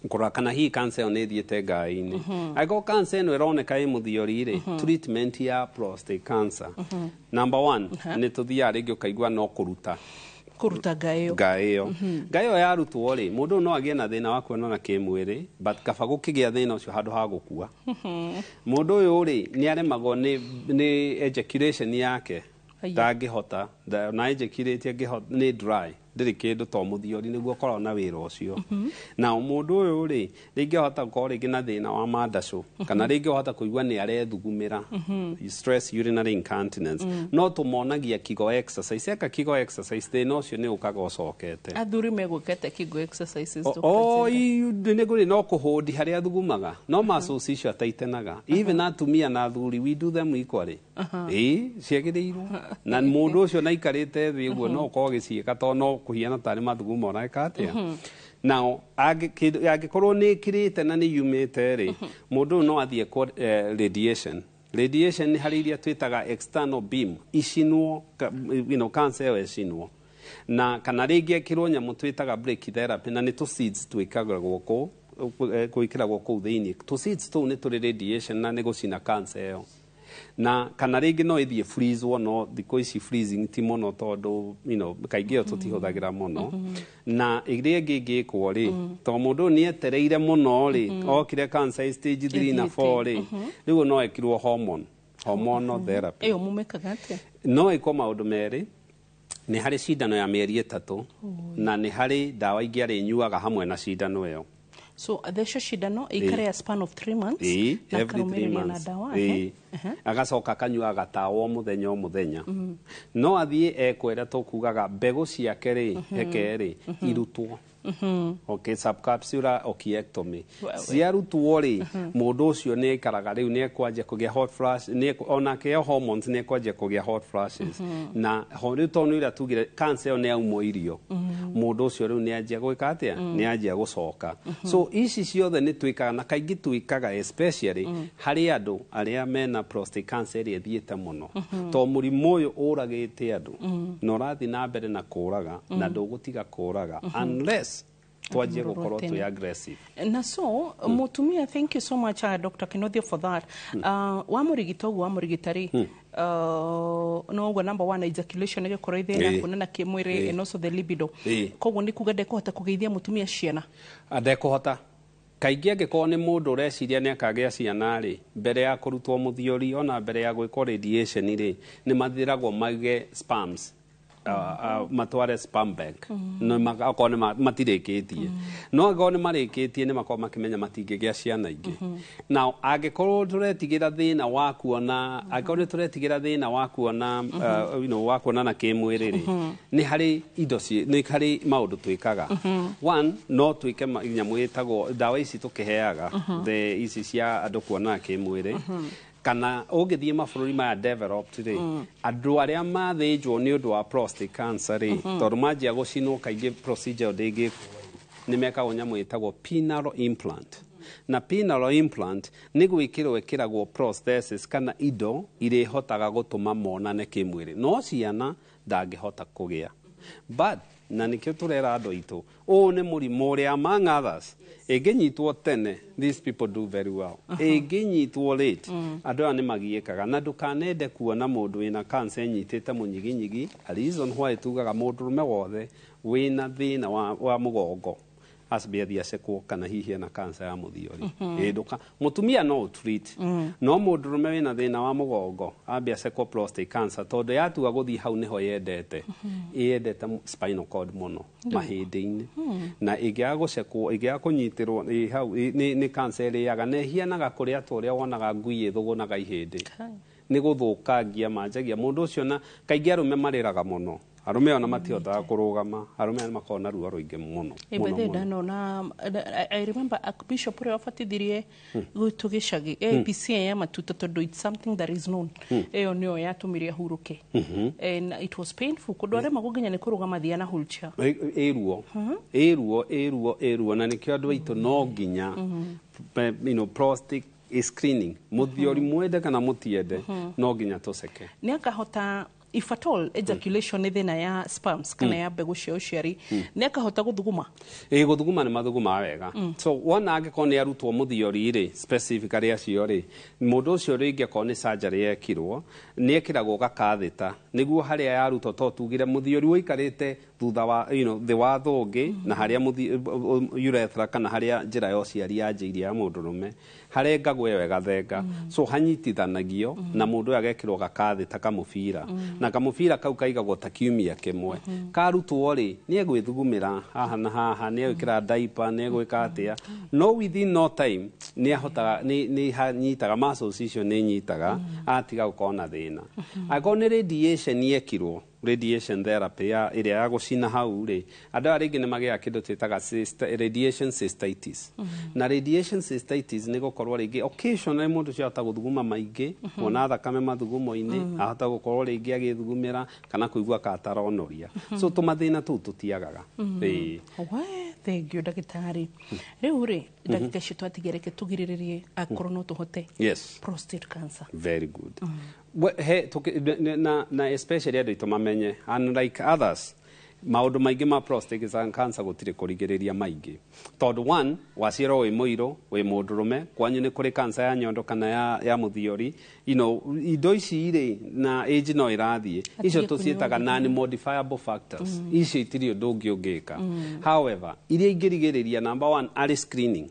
kũrora kana hihi cancer ĩyo nĩ ĩthiĩte ngai-inĩ. Angĩkorwo cancer ĩno ĩroneka ĩ mũthiori rĩ, treatment ya prostate cancer, number one, nĩ tũthiaga rĩngĩ ũkaigua no kũruta Kũruta ngaĩ ĩyo. Ngaĩ ĩyo. Ngaĩ ĩyo yarutwo rĩ, mũndũ ũyũ no agĩe na thĩna wa kuonana kĩmwĩrĩ, but kaba gũkĩgĩa thĩna ũcio handũ ha gũkua. Mũndũ ũyũ rĩ, nĩ aremagwo nĩ ejaculation yake. Aya. Ndangĩhota na ejaculate angĩhota nĩ dry, ndĩrĩ kĩndũ, to mũthiori nĩguo ũkoragwo na wĩra ũcio. Na mũndũ ũyũ rĩ, rĩngĩ ahota gũkorwo rĩngĩ na thĩna wa mandacũ, kana rĩngĩ ahota kũigua nĩ arethugumĩra, stress urinary incontinence. No tũmonagia Kegel exercise. Eka Kegel exercise, thĩna ũcio nĩ ũkaga ũcokete. Athuri megwĩkete Kegel exercises? Dr. O Njenga? nĩ kũrĩ no kũhũndi harĩa thugumaga, no muscles icio ataitenaga. Even atumia na athuri, we do them equally. Ĩĩ, ciagĩrĩirwo na mũndũ ũcio naikarĩte thĩ ũguo no ũkorwo agĩciĩka, to no kũhiana tarĩ mathugumo ũreka atĩa. Now angĩkorwo nĩ ĩkĩrĩte na nĩ yumĩte rĩ, mũndũ ũyũ no athiĩ kwa radiation. Radiation nĩ harĩ iria twĩtaga external beam, icinwo cancer ĩyo ĩcinwo, na kana rĩngĩ ekĩrwo nyamũ twĩtaga brachytherapy, na nĩ tũ seeds twĩkagĩrwo kũ gwĩkĩragwo kũu thĩinĩ. Tũ seeds tũu nĩ tũrĩ radiation na nĩ gũcina cancer ĩyo. Na kana rĩngĩ no ĩthiĩ freeze-wo, no thikũ ici freezing ti mũno tondũ kaingĩ ĩyo tũtihũthagĩra mũno. Na ĩrĩa ĩngĩ ĩngĩkwo rĩ, to mũndũ ũyũ nĩ etereire mũno rĩ, okire cancer stage 3 na 4 rĩ, rĩu no ekirwo hormonal therapy. Ĩyo mumĩkaga atĩa? No ĩkwo maũndũ merĩ. Nĩ harĩ cindano ya mĩeri 3, na nĩ harĩ ndawa ingĩ arĩnyuaga hamwe na cindano ĩyo. So athecwo cindano ĩikare ya span of 3 months Ĩĩ, na every 3 akarũmĩrĩria na months. ndawa. Ĩĩ. Agacoka akanyua gatawa o mũthenya o mũthenya. No athiĩ ekwĩra tũkugaga mbegũ ciake rĩ, heke rĩ, irutwo. Okay, subcapsular orchiectomy. Ciarutwo rĩ, mũndũ ũcio nĩ aikaraga rĩu nĩ ekwanjia kũgĩa hot flash, onake hormones nĩ ekwanjia kũgĩa hot flashes. Na ho rĩu tondũ nĩ ũrĩa tugire cancer ĩyo nĩ yaumwo irio, mũndũ ũcio rĩu nĩ anjia gwĩka atĩa? Nĩ anjia gũcoka. So ici ciothe nĩ twĩkaga, na kaingĩ twĩkaga especially harĩ andũ arĩa mena prostate cancer ĩrĩa ĩthiĩte mũno, tondũ mũrimũ ũyũ ũragĩte andũ na ũrathiĩ na mbere na kũraga na ndũgũtiga kũraga unless twanjie gũkorwo twĩ aggressive. Na so mutumia, thank you so much, Dr. Kinuthia, for that. Wamũrigita ũguo wamũrigita rĩ, no ũguo number one, ejaculation ĩgĩkorwo ĩthĩna, kuonana kĩmwĩrĩ, and also the libido. Koguo nĩ kuga ndekũhota kũgĩithia mũtumia ciana? Ndekũhota. Kaingĩ angĩkorwo nĩ mũndũ ũreciria nĩ akagĩa ciana rĩ, mbere ya kũrutwo mũthiori ona mbere ya gwĩkwo radiation rĩ, nĩ mathiragwo maige sperms, matware sperm bank. No akorwo nĩ matirĩkĩtie, no angĩkorwo nĩ marĩkĩtie, nĩ makorwo makĩmenya matingĩgĩa ciana ingĩ. Now angĩkorwo tũretigĩra thĩna wa kuona, angĩkorwo nĩ tũretigĩra thĩna wa kuona, wa kuonana kĩmwĩrĩ rĩ, nĩ harĩ indo, nĩ harĩ maũndũ twĩkaga. One, no twĩke nyamũ ĩtagwo ndawa ici tũkĩheaga, the ici cia andũ kuonana kĩmwĩrĩ, kana ũngĩthiĩ mabũrũri maya developed rĩ, andũ arĩa mathĩnjwo nĩ ũndũ wa prostate cancer rĩ, tondũ manjia gũcinwo kaingĩ procedure ndĩngĩkwo, nĩ mekagwo nyamũ ĩtagwo penile implant. Na penile implant nĩ gwĩkĩrwo ĩkĩragwo prosthesis kana indo irĩhotaga gũtũma monane kĩmwĩrĩ, no ciana ndangĩhota kũgĩa. But na nĩkĩo tũrera andũ aitũ, ũũ nĩ mũrimũ ũrĩa, among others, ĩngĩnyitwo tene, these people do very well. Ĩngĩnyitwo late, andũ aya nĩ magiĩkaga. Na ndũkanende kuona mũndũ wĩna cancer ĩnyitĩte mũnyiginyigi. A reason why tugaga mũndũrũme wothe wĩna thĩna wa mũgongo acambie athiĩ acekwo kana hihi ena cancer ya mũthiori. Ĩ ndũka mũtumia no treat, no mũndũrũme wĩna thĩna wa mũgongo ambie acekwo prostate cancer, tondũ yatua gũthiĩ hau nĩho yendete, ĩyendete spinal cord mũno, mahĩndĩ-inĩ. Na ĩngĩaga gũcekwo, ĩngĩaga kũnyitĩrwo ĩ hau, nĩ cancer ĩrĩaga na ĩhianaga kũrĩa ta ũrĩa wonaga ngui ĩthũgũnaga ihĩndĩ, nĩ gũthũkangia manjagia mũndũ ũcio. Na kaingĩ arũme marĩraga mũno, arũme ona matihotaga kũrũgama, arũme aya makoragwo na ruo rũingĩ mũno. By mũno the way, mũno. Ndanona, I remember a bishop ũrĩa wabatithirie gwitũ gĩcagi APC ya matuta, tondũ it's something that is known, ĩyo nĩyo yatũmire ahurũke, and it was painful kũndũ aremagwo nginya nĩ kũrũgama thia na wheelchair. Ĩruo ĩruo ĩruo ĩruo, na nĩkĩo andũ aitũ no nginya prostate screening, mũthiori, mwende kana mũtiende, no nginya tũceke. Nĩ akahota, if at all ejaculation nĩ thĩna ya sperms kana ya mbegũ cia ũciari, nĩ akahota gũthuguma? Ĩ, gũthuguma nĩ mathugumaga wega. So wona angĩkorwo nĩ arutwo mũthiori rĩ, specifically acio rĩ, mũndũ ũcio rĩngĩ akorwo nĩ surgery yekirwo, nĩ ekĩragwo gakathĩta nĩguo harĩa yarutwo, to tugire mũthiori ũikarĩte thutha wa thĩ wa thũngĩ, na harĩa urethra kana harĩa njĩra ya ũciari yanjĩirie ya mũndũrũme harengagwo ĩyo ĩgathenga. So hanyitithanagio na mũndũ ũyũ agekĩrwo gakathĩta kamũbira, na kamũbira kau kaigagwo ta kiumia kĩmwe. Karutwo rĩ, nĩ egwĩthugumĩra haha na haha, nĩ egwĩkĩra diaper, nĩ egwĩka atĩa, no within no time nĩ ahotaga, nĩ hanyitaga, muscles icio nĩ nyitaga, atiga gũkorwo na thĩna. Angĩkorwo nĩ radiation yekirwo, radiation therapy ya ĩrĩa ya gũcina hau rĩ, andũ aya rĩngĩ nĩ magĩaga kĩndũ twĩtaga radiation cystitis. Na radiation cystitis nĩ gũkorwo rĩngĩ occasionally mũndũ ũcio ahota gũthuguma maingĩ, kuona thakame mathugumo-inĩ, ahota gũkorwo rĩngĩ agĩthugumĩra kana kũigua kataronoria. So tũmathĩna tũu tũtiagaga. Ĩĩ. We, thank you, ndagĩtarĩ. Rĩu rĩ, ndagĩka icio twatigia, reke tũgirĩrĩrie akorwo no tũhote prostate cancer. Very good. We, he, na especially andũ aitũ mamenye, unlike others, maũndũ maingĩ ma prostate cancer gũtirĩ kũrigĩrĩria maingĩ, tondũ one, waciarwo wĩ mũirũ, wĩ mũndũrũme, kwanyu nĩ kũrĩ cancer ya nyondo kana ya mũthiori, indo ici rĩ, na age no ĩrathiĩ, icio Atige tũciĩtaga kũnyua. Non modifiable factors. Icio itirĩ ũndũ ũngĩ ũngĩka. However, iria ingĩrigĩrĩria, number one arĩ screening.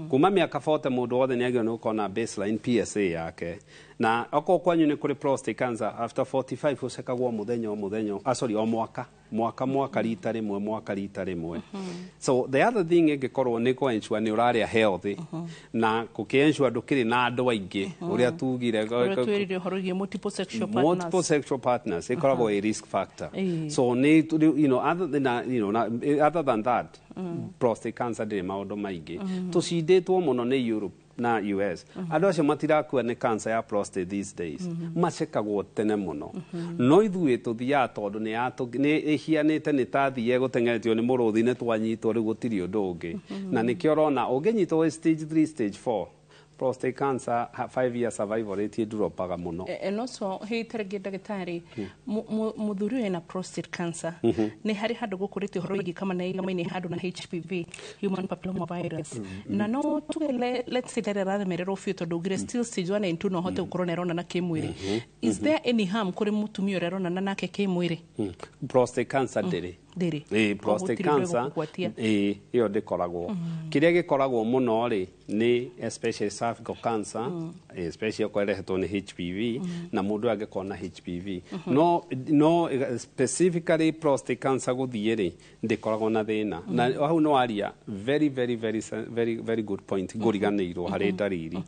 Kuma mĩaka 40 mũndũ wothe nĩ agĩrĩirwo nĩ gũkorwo na baseline PSA yake. Na okorwo kwanyu nĩ kũrĩ prostate cancer, after 45 ũcekagwo mũthenya o mũthenya, ah, sorry, o mwaka mwaka mwaka rita rĩmwe, mwaka rita rĩmwe. So the other thing ĩngĩkorwo nĩ kũ ensure nĩ ũrarĩa healthy na gũkĩ-ensure ndũkĩrĩ na andũ aingĩ, ũrĩa tugire. Ũrĩa twĩrire ũhoro wĩgiĩ multiple sexual partners. Multiple sexual partners ĩkoragwo a risk factor. So nĩ other than that, prostate cancer ndĩrĩ maũndũ maingĩ. Tũcindĩtwo mũno nĩ Europe na US. Andũ acio matirakua nĩ cancer ya prostate these days, macekagwo tene mũno. No ithuĩ tũthiaga tondũ nĩ ĩhianĩte nĩ ta thiĩ gũteng'eretio nĩ mũrũthi, nĩ twanyitwo rĩu, gũtirĩ ũndũ ũngĩ. Na nĩkĩo ũrona ũngĩnyitwo wĩ stage 3, stage 4 prostate cancer, 5 year survival rate ĩndropaga mũno. And also hihi tarĩngĩ ndagĩtarĩ, mũthuri ũyũ ena prostate cancer, nĩ harĩ handũ gũkũrĩte ũhoro wĩgiĩ kama na igamaine handũ na HPV, human papilloma virus, na no tuge let's say rĩrĩa arathemererwo biũ, tondũ ugire still stage 1 and 2 no ahote gũkorwo na aronana kĩmwĩrĩ, is there any harm kũrĩ mũtumia ũrĩa aronana nake kĩmwĩrĩ? Prostate cancer ndĩrĩ. Ndĩrĩ. Ĩĩ, prostate Gũtirĩ ũndũ cancer ĩgũkũgwatia. Ĩĩ, ĩyo ndĩkoragwo. Kĩrĩa gĩkoragwo mũno rĩ nĩ especially cervical cancer, especially okorwo ĩrehetwo nĩ HPV na mũndũ angĩkorwo na HPV. No specifically prostate cancer gũthiĩ rĩ, ndĩkoragwo na thĩna. Na hau nĩ waria very very very very very good point. Ngũriganĩirwo harĩ ndariri.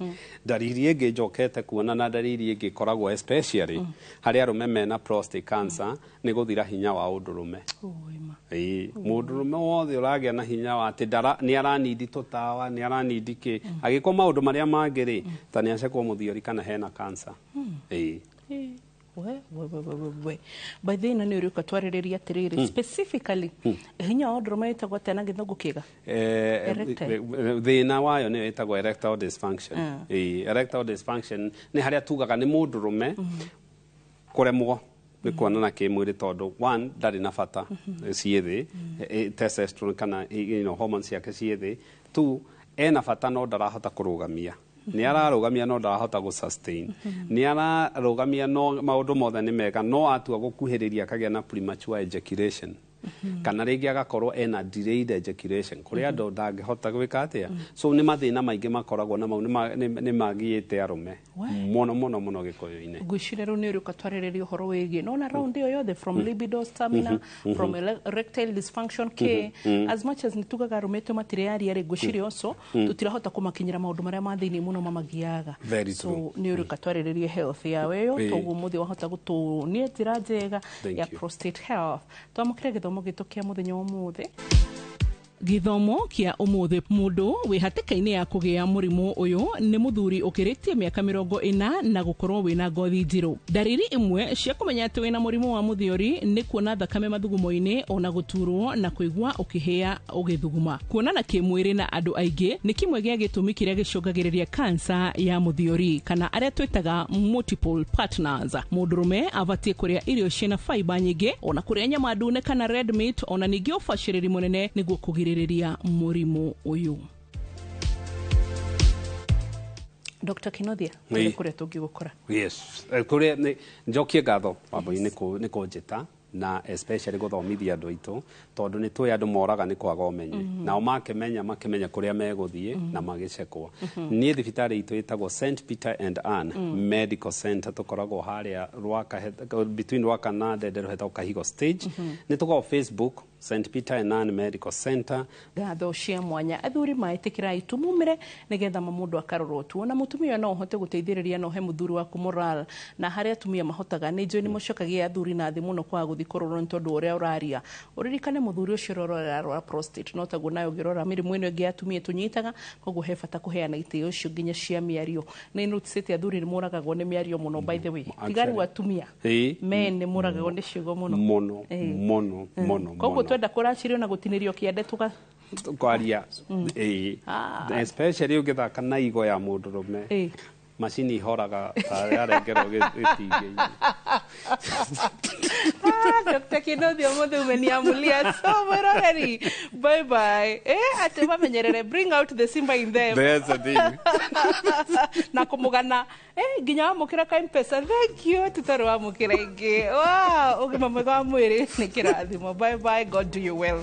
Ndariri ĩngĩ njokete kuona na ndariri ĩngĩ ĩkoragwo especially harĩ arũme mena prostate cancer nĩ gũthira hinya wa ũndũrũme. Ĩĩ, mũndũrũme wothe ũragĩa na hinya wa atĩ nĩ aranindi tũtawa, nĩ aranindi kĩ, agĩkwo maũndũ marĩa mangĩ rĩ, ta nĩ acekwo mũthiori kana hena cancer. Ĩĩ. We we we we we we, by the way, na nĩ ũrĩũka twarĩrĩria atĩrĩrĩ, specifically hinya wa ũndũrũme wĩtagwo atĩa na gĩthũngũ kĩega? Erectile. Thĩna wayo nĩyo ĩtagwo erectile dysfunction. Ĩĩ, erectile dysfunction nĩ harĩa tugaga nĩ mũndũrũme kũremwo nĩ kuonana kĩmwĩrĩ tondũ one, ndarĩ na bata ciĩ thĩ, testosterone kana hormones ciake ciĩ thĩ. Two, ena bata no ndarahota kũrũgamia, nĩ ararũgamia no ndarahota gũ sustain, nĩ ararũgamia no maũndũ mothe nĩ mega, no atua gũkuhĩrĩria akagĩa na premature ejaculation kana rĩngĩ agakorwo ena delayed ejaculation kũrĩ andũ ndangĩhota gwĩka atĩa. So nĩ mathĩna maingĩ makoragwo na mau nĩ magiĩte arũme mũno mũno mũno gĩkũyũ-inĩ. Ngwĩciria rĩu nĩ ũrĩũka twarĩrĩria ũhoro wĩgiĩ nona round ĩyo yothe, from libido, stamina, from erectile dysfunction k as much as nĩtugaga arũme aitũ matirĩaria rĩ, ngwĩciria also tũtirahota kũmakinyĩra maũndũ marĩa ma thĩinĩ mũno mamagiaga. Very So true. nĩ ũrĩũka twarĩrĩrie health yao ĩyo. Toguo mũthĩ wahota gũtũnia njĩra njega Thank ya you. prostate health. Twamũkĩre gĩthomo gitũ kĩa mũthenya wa ũmũthĩ. Gĩthomo kĩa ũmũthĩ, mũndũ wĩ hatĩka-inĩ ya kũgĩa mũrimũ ũyũ nĩ mũthuri ũkĩrĩtie mĩaka 40 na gũkorwo wĩna ngothi njirũ. Ndariri imwe cia kũmenya atĩ wĩna mũrimũ wa mũthiori nĩ kuona thakame mathugumo-inĩ, ona gũturwo na kũigua ũkĩhĩa ũgĩthuguma. Kuonana kĩmwĩrĩ na andũ aingĩ nĩ kĩmwe gĩa gĩtũmi kĩrĩa gĩcũngagĩrĩria kansa ya mũthiori kana arĩa twĩtaga multiple partners. Mũndũrũme abatiĩ kũrĩa irio ciĩna fiber nyingĩ, ona kũrĩa nyama ndune kana red meat, ona ningĩ ũbacĩrĩri mũnene nĩguo kũgirĩrĩria mũrimũ ũyũ. Dr. Kinothia, kũrĩa tũngĩgũkora? Yes. Kũrĩa nĩ njokie ngatho wambui nĩ kũnjĩta na especially gũthomithia andũ aitũ, tondũ nĩ tũĩ andũ moraga nĩ kwaga ũmenyo. Nao makĩmenya makĩmenya kũrĩa megũthiĩ na magĩcekwo. Niĩ thibitarĩ itũ ĩtagwo St Peter and Ann Medical Center. Tũkoragwo harĩa Rwaka, between Rwaka na Ndenderũ, hetagwo Kahigo Stage. Nĩ tũkoragwo Facebook, St Peter and Ann Medical Center. Ngatho cia mwanya. Athuri maĩtĩkĩra itumumĩre nĩgetha mũndũ akarorwo tu. Ona mũtumia no ũhote gũteithĩrĩria no he mũthuri waku moral, na harĩa atumia mahotaga nĩ njũĩ nĩ mũcokagia athuri na thĩ mũno kwaga gũthiĩ kũrorwo nĩ tondũ ũrĩa ũraria. Ũririkane mũthuri ũcio ũrorora prostate no taguo nayo ũngĩrora mĩrimũ ĩno ĩngĩ ya atumia tũnyitaga. Koguo he bata kũheana itĩo icio nginya cia mĩario. Nĩ noticĩte athuri nĩ moragagwo nĩ mĩario mũno, by the way, tiga rĩu atumia men nĩ moragagwo nĩ ciugo mũno. Mũno mũno mũno. Koguo Mũno. Twenda kũracirio na gũtinĩrio kĩande tuga Kwaria, ĩĩ. Especially ũngĩthaka na igo ya mũndũrũme, macini ihoraga ta yarengerwo gĩtingĩ-inĩ. Ah, Dr. Kinothi, ũmũthĩ umeniamulia. So mwĩroreri, bye bye. Atĩ mamenyerere, bring out the simba in them. That's the thing. Na kũmũgana nginya wamũkĩra ka mpesa thank you, tũtarĩ wamũkĩra ingĩ. Wow, ũgima mwega wa mwĩrĩ nĩ kĩrathimo. Bye bye, God do you well.